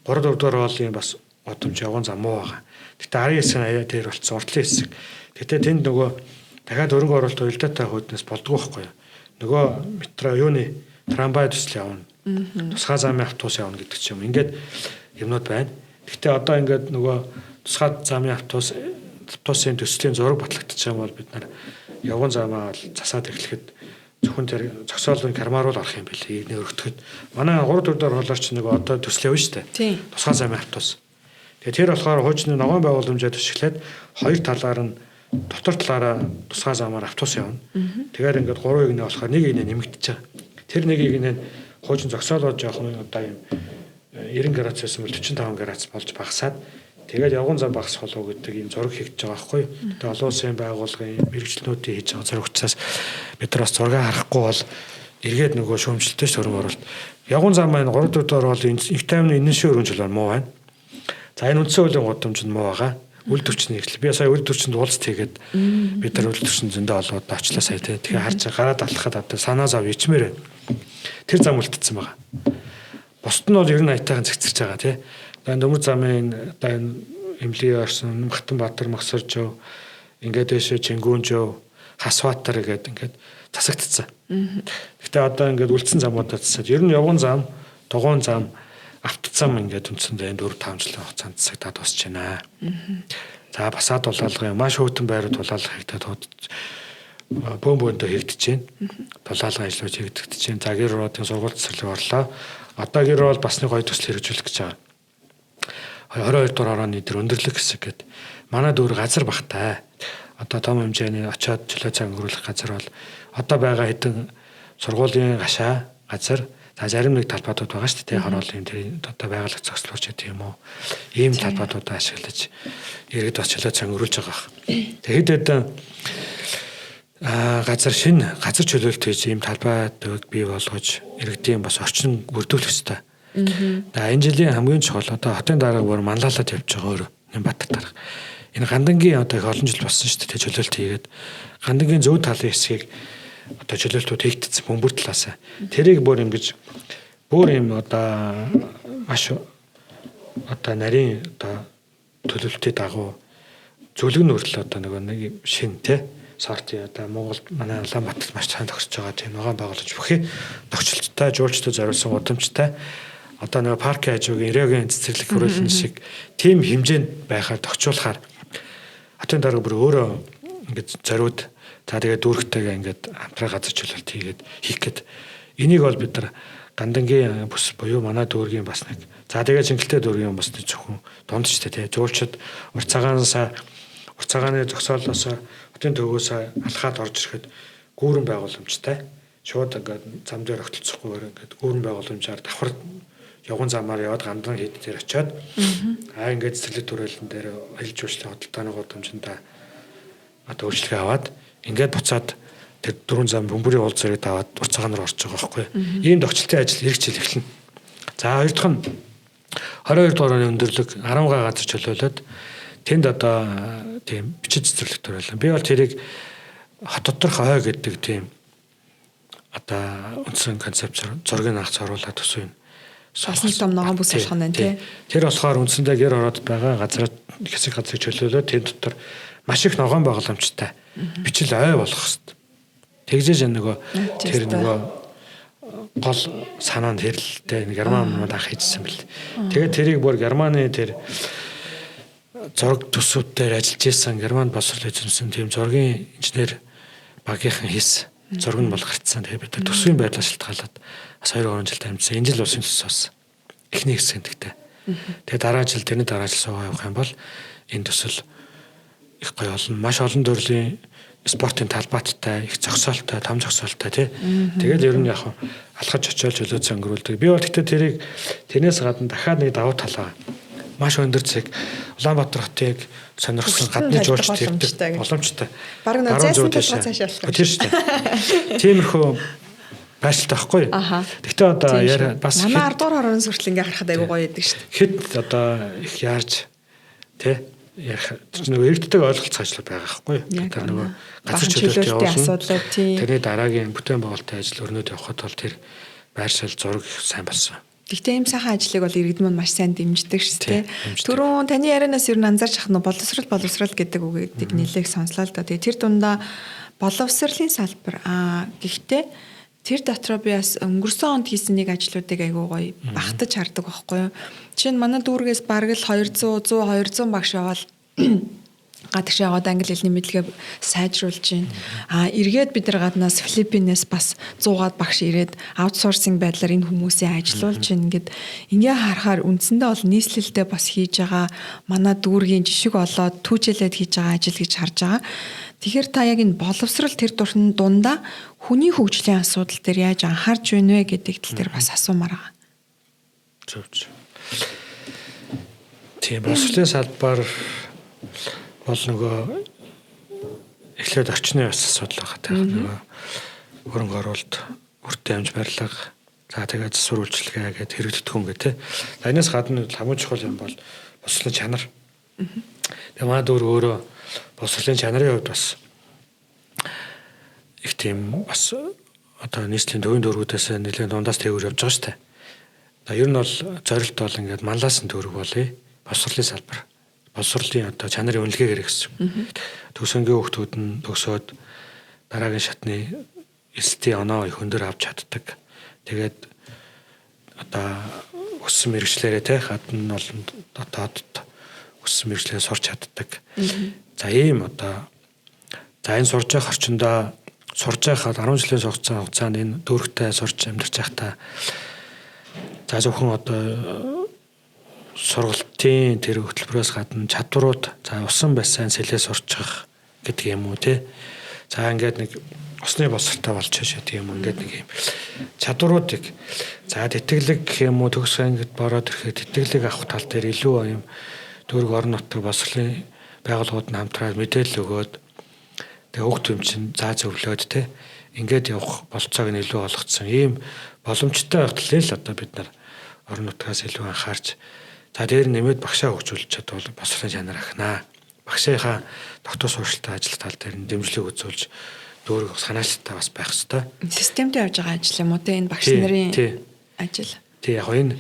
3 4 дугаар хоолын бас гудамж явган зам муу байгаа. Гэтэ арын хэсэг нь аяа дээр болцсон уртлын хэсэг. Гэтэ тэнд нөгөө дахиад хөрөнгө оруулалт уялдаатай хүйднээс болдгоо байхгүй юу. Нөгөө метро юуны трамвай төсөл явна. Тусгай замын автобус явна гэдэг ч юм. Ингээд юмнууд байна. Гэтэ одоо ингээд нөгөө тусгай замын автобусын төслийн зураг батлагдчих юм бол бид нар явган замаа засаад эхлэхэд зөвхөн тэр зогсоолын кармаар л орох юм билээ. Игнэ өргөтгöd. Манай 3 4 дугаар хоолоор ч нөгөө одоо төсөл явна шүү дээ. Тусгай замын автобус. Тэгээ тэр болохоор хуучны ногоон байгууламжаа төсөглөөд хоёр талаар нь дотор талаараа тусгай замаар автобус явна. Тэгэхээр ингээд 3 игнэ болохоор нэг игнэ нэмэгдэж байгаа. Тэр нэг игнэ нь хуучин зогсоолоо жоохон одоо юм 90 градус байсан бол 45 градус болж багасаад тэгээд явган зам багасах болов гэдэг ийм зураг хийгдэж байгаа байхгүй юу. Тэгээд олон улсын байгууллагын мэргэжлнүүдийн хийж байгаа зураг учраас бид нар бас зураг харахгүй бол эргээд нөгөө шүүмжлэлтэй хөрөнгө оруулалт. Явган зам маань 3 4 дугаар бол их таймны энэн шиг өргөнжил муу байна. За энэ үндсэн хуулийн гудамж нь муу байгаа. Үл төвчний хэрэглээ. Би сая үл төвчөнд уулзт хийгээд бид нар үл төвчөнд зөндөө олоод очлоо сая тий. Тэгэхээр харж гараад алхахад одоо санаа зов ичмээр байна. Тэр зам үлдсэн байгаа. Бусд нь бол ер нь аятайхан зэгцэрч байгаа тий. Одоо энэ төмөр замын одоо энэ Эмлий орсон Хатанбаатар Магсаржов ингээд дэшээ Чингүнжов Хасбаатар гэдэг ингээд засагдцсан. Гэхдээ одоо ингээд үлдсэн замуудаа засаад ер нь явган зам, дугуйн зам, автцам ингээд үндсэндээ энэ 4-5 жилийн хугацаанд засагдаад дуусч байна. За басаад дулаалгын маш хөтөн байрууд дулаалга хийгдээд бөөн бөөндөө хийгдэж байна. Дулаалгын ажлууд хийгдэж байна. За гэр ороодын сургууль цэцэрлэг орлоо. Одоо гэр орол бас нэг гоё төсөл хэрэгжүүлэх гэж байгаа. 22 дугаар орооны тэр өндөрлөг хэсэг гэдэг. Манай дүүр газар багтай. Одоо том хэмжээний очиод чөлөө цаг өнгөрүүлэх газар бол одоо байгаа хэдэн сургуулийн гашаа газар за зарим нэг талбайдууд байгаа шүү дээ. Хороолын тэр одоо байгаль зохицлууч гэдэг юм уу. Ийм талбайдуудаа ашиглаж иргэд бас чөлөө цаг өнгөрүүлж байгаа бах. Тэгэхэд хэдэн газар шинэ газар чөлөөлт хийж ийм талбайдыг бий болгож иргэдийн бас орчин бүрдүүлэх ёстой. За энэ жилийн хамгийн чухал одоо хотын дарга бүр манлайлаад явж байгаа өөрөө Нямбатар дарга. Энэ Гандангийн одоо их олон жил болсон шүү дээ чөлөөлт хийгээд Гандангийн зүүн талын хэсгийг одоо чөлөөлтүүд хийгдсэн бөмбөр талаас. Тэрийг бүр ингэж бүр юм одоо маш одоо нарийн одоо төлөвлөлтийн дагуу зөвлөг нь хүртэл одоо нөгөө нэг шин те сорт одоо Монгол манай Улаанбаатарт маш сайн тохирч байгаа тийм ногоон байгууламж бүхий тохиолдолтой жуулчдад зориулсан гудамжтай одоо нөгөө паркын хажуугийн Ирэгийн цэцэрлэг хүрээлэн шиг тийм хэмжээнд байхаар тохиолдохоор хотын дарга бүр өөрөө ингэж зориуд за тэгээд дүүрэгтэйгээ ингээд хамтран газар чөлөөлт хийгээд хийх гээд энийг бол бид нар Гандангийн бүс буюу манай дүүргийн бас нэг за тэгээд Чингэлтэй дүүргийн бас нэг зөвхөн дунд ч тий жуулчид урт цагааны зогсоолоос хотын төвөөс алхаад орж ирэхэд гүүрэн байгууламжтай шууд ингээд зам дээр огтлцохгүйгээр ингээд гүүрэн байгууламжаар давхар явган замаар яваад Гандан хэд дээр очиод аа ингээд цэцэрлэг түрээлэн дээр аялал жуулчлалын худалдааны гудамжинд одоо өөрчлөлт аваад ингээд буцаад тэр дөрвөн зам бөмбөрийн уул зэрэг даваад урт цагаан руу орж байгаа байхгүй. Ийм тохиолдлын ажил эрг жил эхэлнэ. За хоёр дахь нь 22 дугаар оны өндөрлөг 10 га газар чөлөөлөөд тэнд одоо тийм бичиг цэцэрлэг төрөлөө. Би бол тэрийг хот доторх ой гэдэг тийм одоо үндсэн концепцээр зургийг анх зориулаад төсөв юм. Бас нэг том ногоон бүс болох нь байна тий. Тэр болохоор үндсэндээ гэр ороод байгаа газраа хэсэг газрыг чөлөөлөөд тэнд дотор маш их ногоон байгууламжтай бичил ой болох хэвээр. Тэгжээж нөгөө тэр нөгөө гол санаа нь тэрэлтэй герман өмнөд анх хийжсэн бэл. Тэгээд тэрийг бүр Германы тэр зураг төсөв дээр ажиллаж исэн Германд боловсрол эзэмсэн тийм зургийн инженер багийнхан хийсэн. Зураг нь бол гарцсан. Тэгээд бид нар төсвийн байдлаа шалтгаалаад бас 2-3 жил амжсан. Энэ жил улсын төсөв болсон. Эхний хэсэг гэхдээ. Тэгээд дараа жил тэрний дараа жил суугаа явах юм бол энэ төсөл их гоё болно. Маш олон төрлийн спортын талбайттай, их зогсоолтой, том зогсоолтой тий. Тэгээд ер нь яг алхаж очиод чөлөө цаг өнгөрүүлдэг. Би бол гэхдээ тэрийг тэрнээс гадна дахиад нэг давуу тал байгаа. Маш өндөр цэг Улаанбаатар хотыг сонирхсон гадны жуулчд ирдэг боломжтой. Бараг нөө зайсан талбай цаашаа алхах. Тэр шүү дээ. Тиймэрхүү байршилтай байхгүй юу? Гэхдээ одоо яриа бас манай 10 дугаар хорооноос хүртэл ингээ харахад айгуу гоё байдаг шүү дээ. Хэд одоо их яарч тий Яг тэр нөгөө иргэдтэйг ойлголцох ажил байгаа байхгүй юу? Тэр нөгөө газар чөлөөлтийн асуудлууд тийм. Тэрний дараагийн бүтээн байгуулалтын ажил өрнөд явхад бол тэр байршил зураг сайн болсон. Гэхдээ ийм сайхан ажлыг бол иргэд мань маш сайн дэмждэг шүү дээ. Түрүүн таны ярианаас ер нь анзаарч ах нь боловсрал гэдэг үгийг нэлээх сонслоо л да. Тэгээ тэр дундаа боловсролын салбар гэхдээ тэр дотроо би бас өнгөрсөн онд хийсэн нэг ажлуудыг айгүй гоё багтаж хардаг байхгүй юу. Жишээ нь манай дүүргээс бараг л 200 100 200 багш яваал гадагш яваад англи хэлний мэдлэгээ сайжруулж байна. Эргээд бид нар гаднаас Филиппинээс бас 100-аад багш ирээд аутсорсинг байдлаар энэ хүмүүсийг ажилуулж байна гэд ингээ харахаар үндсэндээ бол нийслэлдээ бас хийж байгаа манай дүүргийн жишг олоод түүжээлээд хийж байгаа ажил гэж харж байгаа. Тэгэхээр та яг энэ боловсрал тэр дундаа хүний хөгжлийн асуудал дээр яаж анхаарч байна вэ гэдэг тал дээр бас асуумаар байгаа. Зөв. Тийм, боловсролын салбар бол нөгөө эхлээд орчны бас асуудал байгаа тийм нөгөө хөрөнгө оруулалт, үртэй амж барилга, за тэгээд засвар үйлчилгээ гэдээ хэрэгддэг юм гэ тэ. За энэс гадна хамгийн чухал юм бол боловсролын чанар. Тэгээ манай дүүр өөрөө боловсролын чанарын хувьд бас их тийм бас одоо нийслэлийн төвийн дүүргүүдээс нэлээд дундаас дээгүүр явж байгаа шүү дээ. За ер нь бол зорилт бол ингээд манлайлсан дүүрэг болъё. Боловсролын салбар. Боловсролын одоо чанарын үнэлгээ хэрэг гэсэн. Төгсөнгийн хүүхдүүд нь төгсөөд дараагийн шатны элсдийн оноо их өндөр авч чаддаг. Тэгээд одоо өссөн мэрэгчлэрээ те гадна олон дотоодд өссөн мэрэгчлээ сурч чаддаг. За ийм одоо за энэ сурж явах орчиндөө сурж байхад 10 жилийн сургацсан хугацаанд энэ дүүрэгтэй сурч амьдарч байхдаа за зөвхөн одоо сургалтын тэр хөтөлбөрөөс гадна чадварууд за усан байсан сэлээ сурчих гэдэг юм уу те. За ингээд нэг усны боловсролтой болж шээ гэдэг юм ингээд нэг юм чадваруудыг за тэтгэлэг гэх юм уу төгс ангид бороод ирэхэд тэтгэлэг авах тал дээр илүү юм дүүрэг орон нутаг боловсролын байгууллагууд нь хамтраад мэдээлэл өгөөд тэгээ хүүхд юм чинь заа зөвлөөд те ингээд явах болцоог нь илүү олгоцсон ийм боломжтой байх талыг л одоо бид нар орон нутгаас илүү анхаарч за дээр нэмээд багшаа хөгжүүлж чадвал боловсролын чанар ахнаа. Багшийнхаа тогтвор суурьшилтай ажил тал дээр нь дэмжлэг үзүүлж дүүрэг санаачлалтай бас байх хэвээр. Системтэй явж байгаа ажил юм уу те энэ багш нарын ажил. Тий яг энэ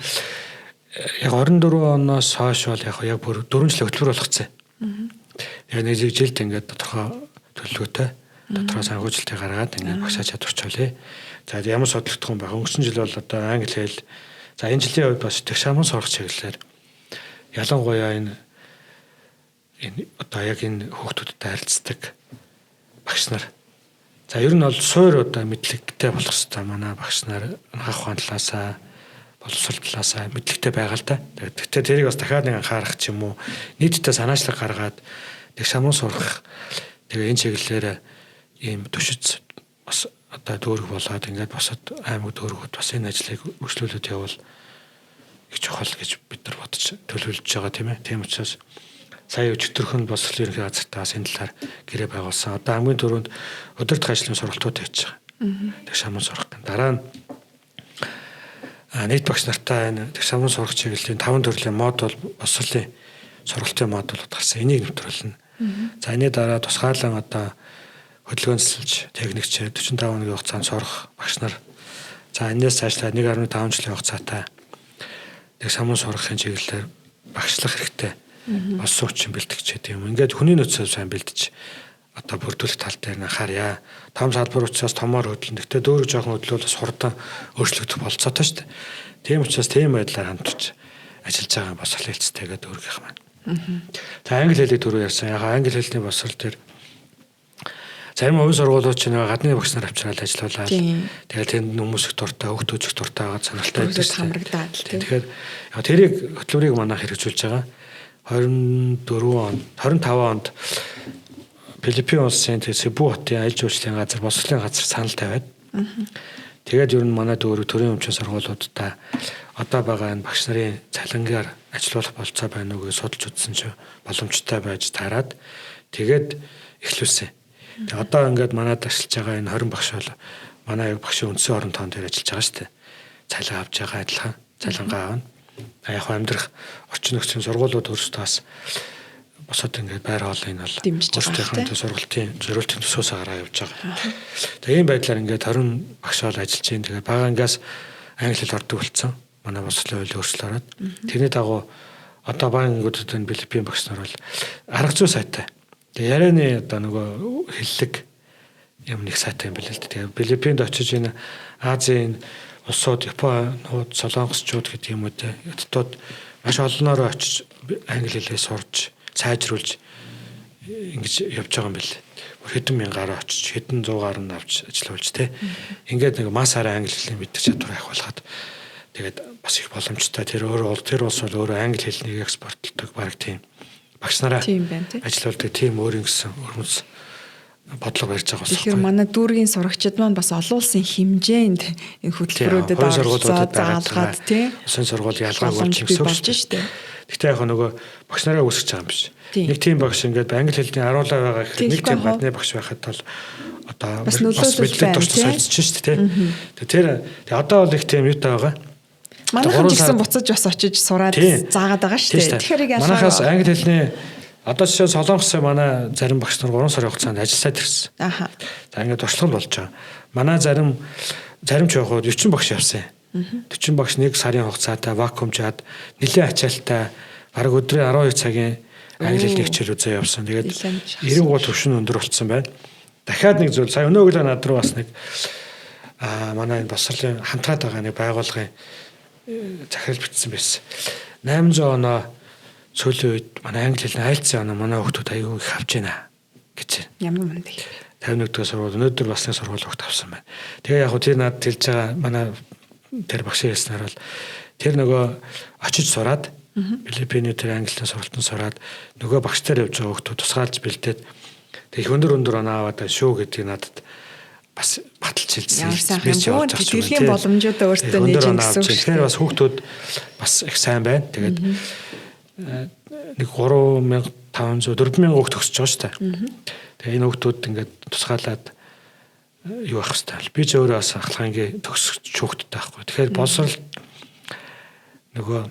яг 24 оноос хойш бол яг яг бүр 4 жилийн хөтөлбөр болгоцсон. Яг нэг жилд ингээд тодорхой төлөвлөгөөтэй тодорхой санхүүжилтийг гаргаад ингээд багшаа чадварчуулъя. За ямар судлагдах юм бэ? Өнгөрсөн жил бол одоо англи хэл за энэ жилийн хувьд бас тэгш аман сурах чиглэлээр ялангуяа энэ одоо яг энэ хүүхдүүдтэй харилцдаг багш нар. За ер нь бол суур одоо мэдлэгтэй болох хэрэгтэй. Манай багш нар анхаарах ухаан талаасаа боловсрол талаасаа мэдлэгтэй байгаа л да. Гэхдээ тэрийг бас дахиад нэг анхаарах ч юм уу нийтдээ санаачлаг гаргаад тэгш аман сурах тэгээ энэ чиглэлээр ийм төшөц бас одоо дүүрэг болоод ингээд босод аймаг дүүргүүд бас энэ ажлыг өргөжлүүлээд явбал их чухал гэж бид нар бодож төлөвлөж байгаа тийм ээ. Тийм учраас сая өчтөрхөн боловсролын ерөнхий газартаас энэ талаар гэрээ байгуулсан. Одоо хамгийн түрүүнд өдөртөх ажлын сургалтууд хийж байгаа. Тэгш аман сурах гэн. Дараа нь нийт багш нартай энэ тэгш аман сурах чиглэлийн 5 төрлийн модуль боловсролын сургалтын модулууд гарсан. Энийг нэвтрүүлнэ. За энэний дараа тусгаарлан одоо хөдөлгөөн засалж техникчээр 45 хоногийн хугацаанд сурах багш нар. За энэс цаашлаад 1.5 жилийн хугацаатай тэг самун сургахын чиглэлээр багшлах хэрэгтэй. Болсон хүчин бэлтгэж гэдэг юм. Ингээд хүний нөөцөө сайн бэлдэж одоо бүрдүүлэх тал дээр анхаарья. Том салбар учраас томоор хөдлөн. Гэхдээ дөөрөг жоохон хөдлөл бас хурдан өөрчлөгдөх болцоотой шүү дээ. Тийм учраас тийм байдлаар хамтарч ажиллаж байгаа босрол хэлцтэйгээ дүүргийнх маань. За англи хэлийг түрүү ярьсан. Яг англи хэлний босрол дээр зарим хувийн сургуулиуд ч нэг гадны багш нар авчираад ажиллаулаад тэгэл тэнд хүмүүс их дуртай, хүүхдүүд их дуртай байгаа сонирхолтой байдаг шүү дээ. Тэгэхээр яг тэрийг хөтөлбөрийг манайх хэрэгжүүлж байгаа. 24 он, 25 онд Филиппин улсын Себу хотын аялал жуулчлалын газар, боловсролын газар санал тавиад. Тэгээд ер нь манай дүүрэг төрийн өмчийн сургуулиудаа одоо байгаа энэ багш нарын цалингаар ажиллах болцоо байна уу гэж судалж үзсэн чинь боломжтой байж таарад тэгээд эхлүүлсэн. Тэгээд одоо ингээд манад ажиллаж байгаа энэ 20 багш бол манай яг багшийн үндсэн орон тоон дээр ажиллаж байгаа шүү дээ. Цалин авч байгаа адилхан цалингаа авна. Яг амьдрах орчин нөхцөлийн сургуулиуд өөрсдөө бас Бусад ингээд байр хоолыг нь бол өөрсдийнхөө сургалтын зориултын төсөөс гараа явж байгаа. Тэгээ ийм байдлаар ингээд 20 багш бол ажиллаж байна. Тэгээ бага ангиас англи хэл ордог болсон. Манай боловсролын хуулийн өөрчлөлт ороод тэрний дагуу одоо бага ангиудад энэ Филиппин багш нар бол арга зүй сайтай. Тэгээ ярианы одоо нөгөө хэллэг юм нэг сайтай юм байна л да. Тэгээ Филиппинд очиж энэ Азийн улсууд, Японууд, Солонгосчууд гэдэг юм уу те. Хятадууд маш олноороо очиж англи хэлээ сурч, сайжруулж ингэж явж байгаа юм бэл. Хэдэн мянгаар очиж, хэдэн зуугаар нь авч ажиллуулж те. Ингээд нэг массаараа англи хэлний мэдэх чадвар ахиулахад тэгээд бас их боломжтой. Тэр өөрөө тэр улс бол өөрөө англи хэлнийг экспортлдог баг тийм багш нараа ажиллаулдаг тийм өөрийн гэсэн өрмөц бодлого барьж байгаа бас. Тэгэхээр манай дүүргийн сурагчид маань бас олон улсын хэмжээнд энэ хөтөлбөрүүдэд оролцоод заалгаад тий. Улсын сургууль ялгаагүй болж шүү дээ. Гэхдээ яг нөгөө багш нараа үүсгэж байгаа юм биш. Нэг тийм багш ингээд англи хэлний аруулаа байгаа гэхэд нэг тийм гадны багш байхад бол одоо бас мэдлэг турш солилцож шүү дээ тий. Тэр одоо бол их тийм юутай байгаа. Манайхан ч гэсэн буцаж бас очиж сураад заагаад байгаа шүү дээ. Тэгэхээр ялгаа. Манайхаас англи хэлний одоо жишээ Солонгосын манай зарим багш нар 3 сарын хугацаанд ажиллаад ирсэн. Аха. За ингээд туршлага болж байгаа. Манай зарим ч яг 40 багш явсан. 40 багш 1 сарын хугацаатай вакуумчаад нэлээд ачаалттай бараг өдрийн 12 цагийн англи хэлний хичээл үзээ явсан. Тэгээд 93 төвшин өндөр болцсон байна. Дахиад нэг зүйл сая өнөө өглөө над руу бас нэг манай энэ боловсролын хамтраад байгаа нэг байгууллагын захирал бичсэн байсан. 800 оноо сүүлийн үед манай англи хэлний айлцсан оноо манай хүүхдүүд аягүй их авч байна гэж. Ямар мундаг. 51 дугаар сургууль өнөөдөр бас нэг сургууль хүүхд авсан байна. Тэгээ яг хөө тэр надад хэлж байгаа манай тэр багшийн хэлснээр бол тэр нөгөө очиж сураад Филиппиний тэр англи хэлний сургалтанд сураад нөгөө багш дээр явж байгаа хүүхдүүд тусгаалж бэлдээд тэг их өндөр өндөр оноо аваад шүү гэдгийг надад бас баталж хэлсэн. Би ч явж байгаа. Тэтгэлийн боломжуудаа өөртөө нээж гэсэн үг. Тэгэхээр бас хүүхдүүд бас их сайн байна. Тэгээд нэг 3500 4000 хүүхд төгсөж байгаа шүү дээ. Тэгээ энэ хүүхдүүд ингээд тусгаалаад юу ах хэвээр. Би ч өөрөө бас ахлах анги төгсөж хүүхдтэй байхгүй. Тэгэхээр боловсрол нөгөө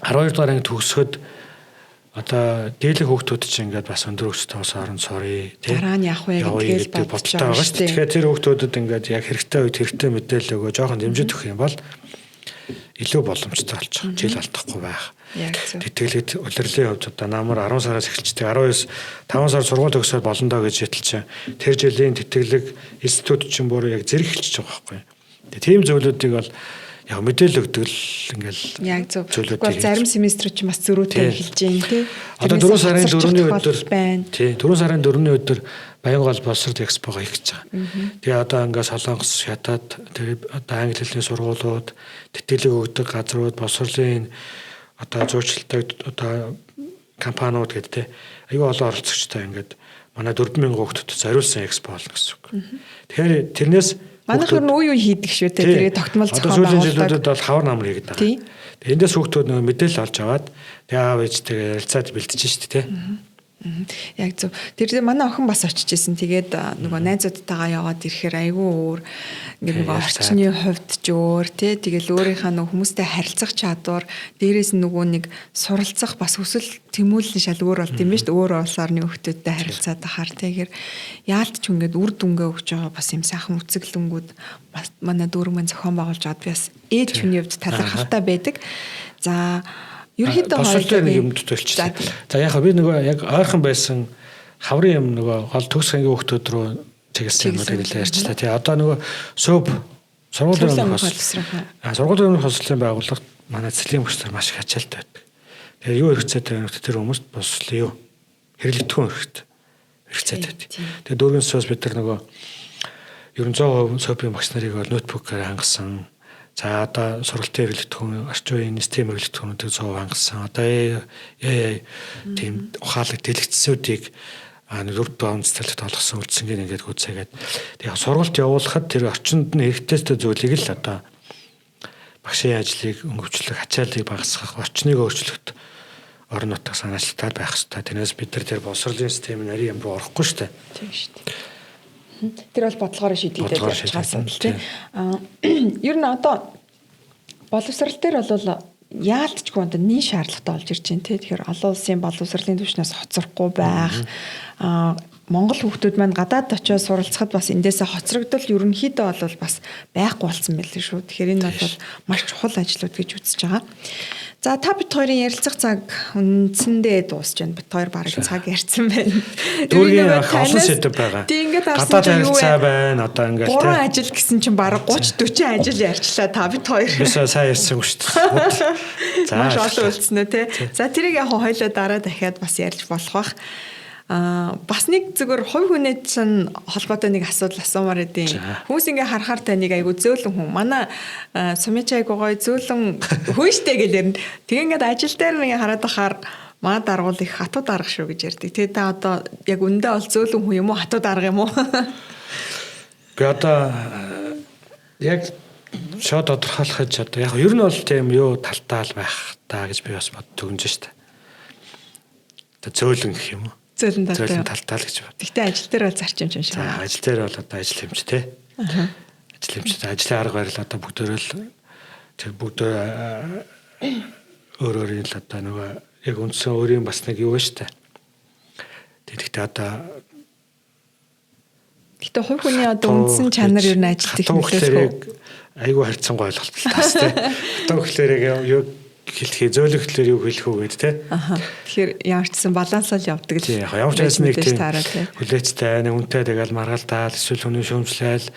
12 дугаар анги төгсөхөд одоо дийлэх хүүхдүүд чинь ингээд бас өндөр өсөлттэй ус оронд сурыг тий. Дараа нь явах вэ гэдгээл бодолтой байгаа шүү дээ. Тэгэхээр тэр хүүхдүүдэд ингээд яг хэрэгтэй үед хэрэгтэй мэдээлэл өгөө жоохон дэмжиж өгөх юм бол илүү боломжтой болж байгаа. Жил алдахгүй байх. Тэтгэлэгт улирлын хувьд одоо намар 10 сараас эхэлждэг 19 5 сар сургууль төгсөөд болно доо гэж хэлчихэ. Тэр жилийн тэтгэлэг институт чинь бүр яг зэрэг эхэлчихэж байгаа байхгүй. Тэгээ тийм зүйлүүдийг бол яг мэдээлэл өгдөг л ингээл яг зөв. Гэхдээ зарим семестрүүд чинь бас зөрүүтэй эхэлж байна тий. Одоо 4 сарын 4-ний өдөр тий 4 сарын 4-ний өдөр Баянгол боловсрол экспого хийх гэж байгаа. Тэгээ одоо ингээ Солонгос, Хятад, тэр одоо англи хэлний сургуулиуд, тэтгэлэг өгдөг газрууд, боловсролын одоо зүйчлэлтэй одоо компаниуд гэдэг тий аюу олон оролцогчтой ингээд манай 4000 хүүхдэд зориулсан экспо болно гэсэн үг. Тэгэхээр тэрнээс манайх ер нь үе үе хийдэг шүү дээ. Тэрийг тогтмол зохион байгуулдаг. Одоо сүүлийн жилүүдэд бол хавар намар хийгээд байгаа. Тэгээ эндээс хүүхдүүд нөгөө мэдээлэл олж аваад тэгээ аав ээжтэйгээ ярилцаад бэлтэж шүү дээ. Яг зөв. Тэр манай охин бас очиж исэн. Тэгээд нөгөө найзуудтайгаа яваад ирэхээр айгүй өөр ингээд нөгөө орчны хувьд ч өөр тий. Тэгэл өөрийнхөө нөгөө хүмүүстэй харилцах чадвар, дээрээс нь нөгөө нэг суралцах бас хүсэл тэмүүлэл шал өөр болд юм байна шүү дээ. Өөр улс орны хүүхдүүдтэй харилцаад ахаар тэгэхээр яалт ч ингээд үр дүнгээ өгч байгаа бас юм сайхан үцэглэнгүүд бас манай дүүрэн маань зохион байгуулж аваад би бас ээж хүний хувьд талархалтай байдаг. За ерөнхийдөө хоёул нэг юм төтөлчлээ. За яг би нөгөө яг ойрхон байсан хаврын юм нөгөө гол төгс ангийн хүүхдүүд рүү чиглэсэн юмнуудыг нэлээд ярьчлаа. Тий одоо нөгөө СӨБ сургуулийн өмнөх сургуулийн өмнөх хослолын байгууллагт манай цэцлийн багш нар маш их ачаалттай байдаг. Тэгээ юу хэрэгцээтэй вэ гэвэл тэр хүмүүст боловсролын юу хэрэглэгдэхүүн хэрэгцээтэй байдаг. Тэгээ дүүргийн төсөөс бид нар нөгөө ер нь 100% СӨБ-ийн багш нарыг бол ноутбукаар хангасан. За одоо сургалтын хэрэглэгдэхүүн, орчин үеийн систем хэрэглэгдэхүүнүүдийг 100% хангасан. Одоо AI тийм ухаалаг дэлгэцсүүдийг дөрөв онцлогт олгосон үлдсэнгээр ингээд гүйцээгээд тэгээ сургалт явуулахад тэр орчинд нь хэрэгтэй зүйлийг л одоо багшийн ажлыг өнгөвчлөх, ачааллыг багасгах, орчныг өөрчлөхөд орон нутаг санаачлалтаар байх хэрэгтэй. Тэрнээс бид нар тэр боловсролын систем нь нарийн юм руу орохгүй шүү дээ. Тийм шүү дээ. Тэр бол бодлогоороо шийдэгдээд явж байгаа асуудал тий. Ер нь одоо боловсрол дээр бол Яалтчгүй одоо нийт шаардлагатай болж ирж байна те. Тэгэхээр олон улсын боловсролын түвшнээс хоцрохгүй байх. Монгол хүүхдүүд маань гадаад очиод суралцахад бас эндээсээ хоцрогдол ерөнхийдөө бол бас байхгүй болсон байлээ шүү. Тэгэхээр энэ бол маш чухал ажлууд гэж үзэж байгаа. За та бит хоёрын ярилцах цаг үндсэндээ дуусч байна. Бит хоёр бараг цаг ярьсан байна. Дүүргийн олон сэдэв байгаа. Тийм ингээд харсан чинь юу вэ? Байна одоо ингээд тийм. 3 ажил гэсэн чинь бараг 30 40 ажил ярьчлаа та бит хоёр. Бисаа сайн ярьсан шүү дээ. За маш олон үлдсэн үү те. За тэрийг яг хоёлоо дараа дахиад бас ярьж болох бах. Бас нэг зүгээр хувь хүнээ чинь холбоотой нэг асуудал асуумаар идэв. Хүмүүс ингээ харахаар таныг айгу зөөлөн хүн. Манай сумич айгу гоё зөөлөн хүн штэ гэж ярина. Тэгээ ингээд ажил дээр ингээ хараад байхаар манай даргуул их хатуу дарга шүү гэж ярьдаг. Тэгээ та одоо яг үндэ бол зөөлөн хүн юм уу хатуу дарга юм уу? Би одоо яг шууд тодорхойлох гэж одоо яг ер нь бол тийм юу талтаал байх та гэж би бас боддог юм шүү дээ. Одоо зөөлөн гэх юм уу? Зөөлөн талтай. Зөөлөн талтай л гэж бод. Гэхдээ ажил дээр бол зарчим юм шиг. За ажил дээр бол одоо ажил хэмж те. Ажил хэмж ажлын арга барил одоо бүгдөө л тэр бүгдөө өөр өөрийн л одоо нөгөө яг үндсэн өөрийн бас нэг юу вэ штэ. Тэгэхдээ одоо Гэтэ хувь хүний одоо үндсэн чанар ер нь ажил технологи айгүй харьцангуй ойлголт тас те. Хатуу гэхлээр юу хэлхээ зөөлөх гэхлээр юу хэлэх үү гэд те. Аха. Тэгэхээр ямар ч гэсэн балансал явдаг л. Тийм яг ямар ч байсан нэг тийм хүлээцтэй нэг үнтэй тэгэл маргалдаал эсвэл хүний шүүмжлээл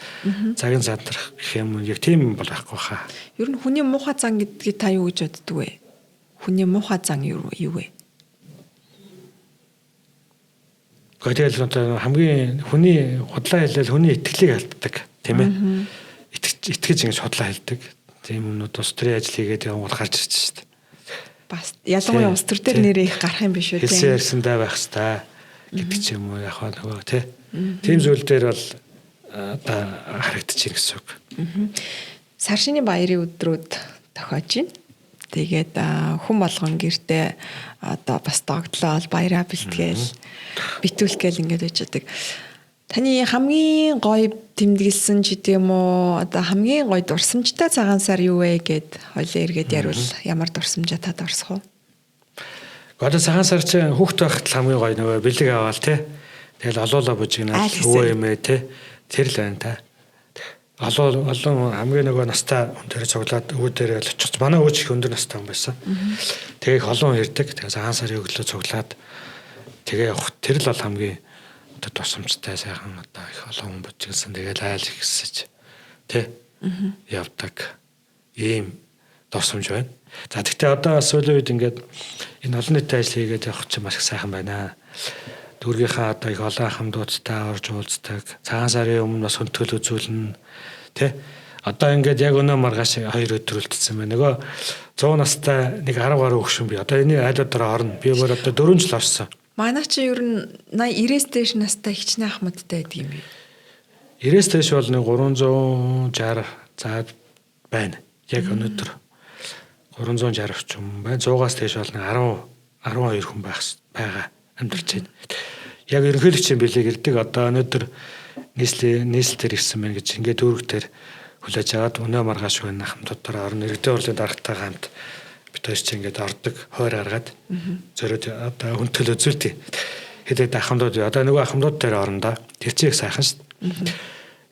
цагийн задрах гэх юм яг тийм бол байхгүй хаа. Ер нь хүний муухай зан гэдгийг та юу гэж боддөг вэ? Хүний муухай зан юу вэ? Гэхдээ тэгэл одоо хамгийн хүний худлаа хэлэл хүний итгэлийг алддаг тийм ээ. Итгэж ингэж худлаа хэлдэг. Тийм юмнууд бас төрийн ажил хийгээд явгал гарч ирж шүү дээ. Бас ялангуяа улс төр дээр нэрээ их гарах юм биш үү тийм. Хэлсэн ярьсандаа байх хэвээр гэдэг ч юм уу яг нөгөө тий. Тийм зүйл дээр бол одоо харагдчих гэсэн үг. Сар шинийн баярын өдрүүд тохиож байна. Тэгээд хүн болгон гэртээ одоо бас догтлол баяраа бэлтгээл битүүлгээл ингээд байж байгаа. Таны хамгийн гоё тэмдэглэсэн ч гэдэг юм уу одоо хамгийн гоё дурсамжтай цагаан сар юу вэ гэд хоёлаа эргээд ярил ямар дурсамжаа та дурсах вэ? Одоо цагаан сар чинь хүүхд байхад хамгийн гоё нөгөө бэлэг аваал те. Тэгэл олоолаа бужигнаад өвөө эмээ те. Тэр л байна та. Олон хамгийн нөгөө настай хүн дээр цуглаад өвөө дээр л очих. Манай өвөө ч их өндөр настай хүн байсан. Тэгээ их олон хүн ирдэг. Тэгээ цагаан сарын өглөө цуглаад тэгээ явах тэр л бол хамгийн одоо тусамжтай сайхан одоо их олон хүн бужигнсан тэгэл айл ихсэж тэ явдаг ийм дурсамж байна. За тэгтээ одоо сүүлийн үед ингээд энэ олон нийтийн ажил хийгээд явах чинь маш их сайхан байна. Дүүргийнхаа одоо их олон хамдуудтай орж уулздаг. Цагаан сарын өмнө бас хүндэтгэл үзүүлнэ тэ. Одоо ингээд яг өнөө маргааш 2 өдөр үлдсэн байна. Нөгөө 100 настай нэг 10 гаруй хөгшин би. Одоо энэ айлуудаараа орно. Би өөр одоо 4 жил орсон. Манай чи ер нь 80 90-ээс дээш настай хичнээн ахмадтай байдаг юм бэ? 90-ээс дээш бол нэг 360 заад байна. Яг өнөөдөр 360 орчим байна. 100-аас дээш бол нэг 10 12 хүн байх байгаа амьдарч байна. Яг ерөнхийлөгчийн бэлэг ирдэг. Одоо өнөөдөр нийслэл дээр ирсэн байна гэж ингээд дүүрэг дээр хүлээж аваад өнөө маргааш байна хамтуудаараа орно. Иргэдийн хурлын даргатайгаа хамт бид хоёр чинь ингээд ордог, хойр гаргаад зориуд одоо хүндэтгэл үзүүлдэг. Хэд хэд ахмадууд одоо нөгөө ахмадууд дээр орно да. Тэр чинь их сайхан шүү дээ.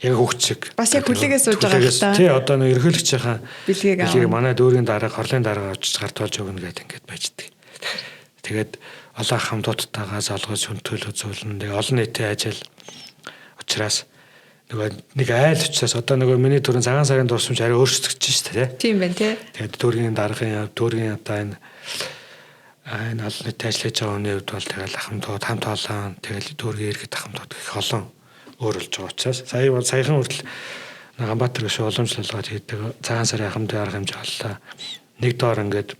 Яг хүүхд шиг. Бас яг хүлээгээ сууж байгаа л та. Тий, одоо нөгөө ерөнхийлөгчийн бэлгийг манай дүүргийн дарга, хорлын дарга очиж гартуулж өгнө гэдэг ингээд байждаг. Тэгээд олон ахмадуудтайгаа залгаж хүндэтгэл үзүүлнэ. Тэгээ олон нийтийн ажил учраас нөгөө нэг айл учраас одоо нөгөө миний түрүүн цагаан сарын дурсамж арай өөрчлөгдөж шүү дээ. Тийм байна тий. Тэгээд дүүргийн даргын дүүргийн одоо энэ олон нийтийн ажил хийж байгаа хүний хувьд бол тэгэл ахмадууд хамт олон тэгэл дүүргийн иргэд ахмадууд гэх олон өөр болж байгаа учраас сая бол саяхан хүртэл Ганбаатар гişүү уламжлал болгоод хийдэг цагаан сарын ахмадын арга хэмжээ оллоо. Нэг доор ингээд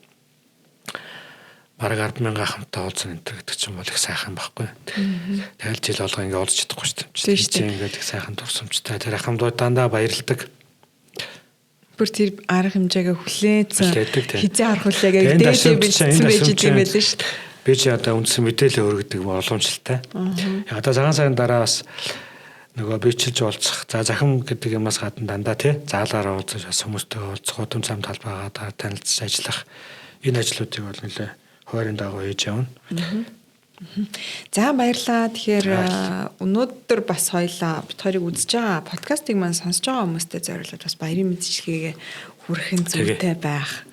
бараг 10,000 ахмадтай уулзсан энэ гэдэг чинь бол их сайхан байхгүй. Тэгэл жил болго ингээ уулзч чадахгүй шүү дээ. Чи ингээд их сайхан дурсамжтай тэр ахмадууд дандаа баярлдаг. Бүр тэр арга хэмжээгээ хүлээцэн хизээ харах хүлээгээ дээдээ бэлдсэн байж идэм байлээ шүү дээ. Би чи одоо үндсэн мэдээлэл өргөдөг боломжтой. Яг одоо цагаан сарын дараа бас Нөгөө бичлж уулзах. За, захим гэдэг юмас гадна дандаа, тий, заалаараа уулзаж, бас хүмүүстэйгээ уулзах, удам зам талбайгаа танилцж ажиллах энэ ажлуудыг бол нэлээ хойрын дагуу хийж явна. За, баярлалаа. Тэгэхээр өнөөдөр бас хоёлаа бид хоёрыг үзэж байгаа, подкастыг маань сонсож байгаа хүмүүстээ зориулаад бас баярын мэдчилгээгээ хүргэх зүйтэй байх.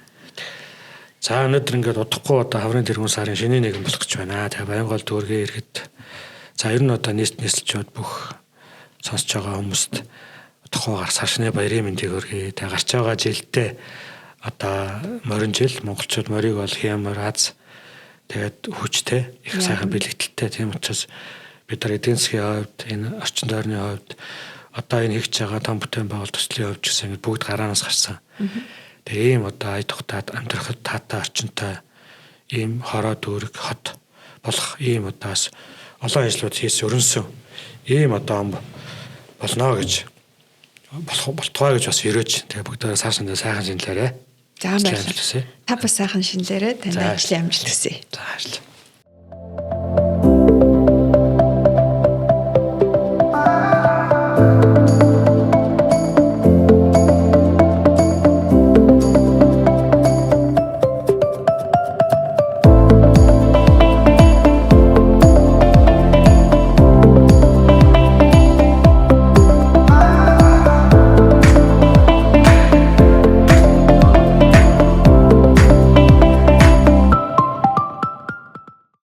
За, өнөөдөр ингээд удахгүй одоо хаврын тэргүүн сарын шинэ нэгэн болох гэж байна. Тэгээ Баянгол дүүргийн иргэд, за, ер нь одоо нийт нийслэлчүүд, бүх сонсож байгаа хүмүүст удахгүй гар сар шинэ баярын мэндийг хүргэе. Тэгээ гарч байгаа жилдээ одоо морин жил, монголчууд морийг бол хямар аз, тэгээд хүчтэй, их сайхан бэлэгдэлтэй. Тийм учраас бид нар эдийн засгийн хувьд, энэ орчин тойрны хувьд, одоо энэ хийж байгаа том бүтээн байгуулалт төслийн хувьд ч гэсэн ингээд бүгд гараанаас гарсан. Тэгээ ийм одоо ая тухтаад амьдрахад таатай орчинтой ийм хороо дүүрэг хот болох ийм одоо бас олон ажлууд хийс өрнөсөн ийм одоо болно гэж, болох болтугай гэж бас өрөөж, тэгээ бүгдээ сар шинээр сайхан шинэлээрэй. За, баярлалаа. Та бас сайхан шинэлээрэй. Танд ажлын амжилт хүсье. За, баярлалаа.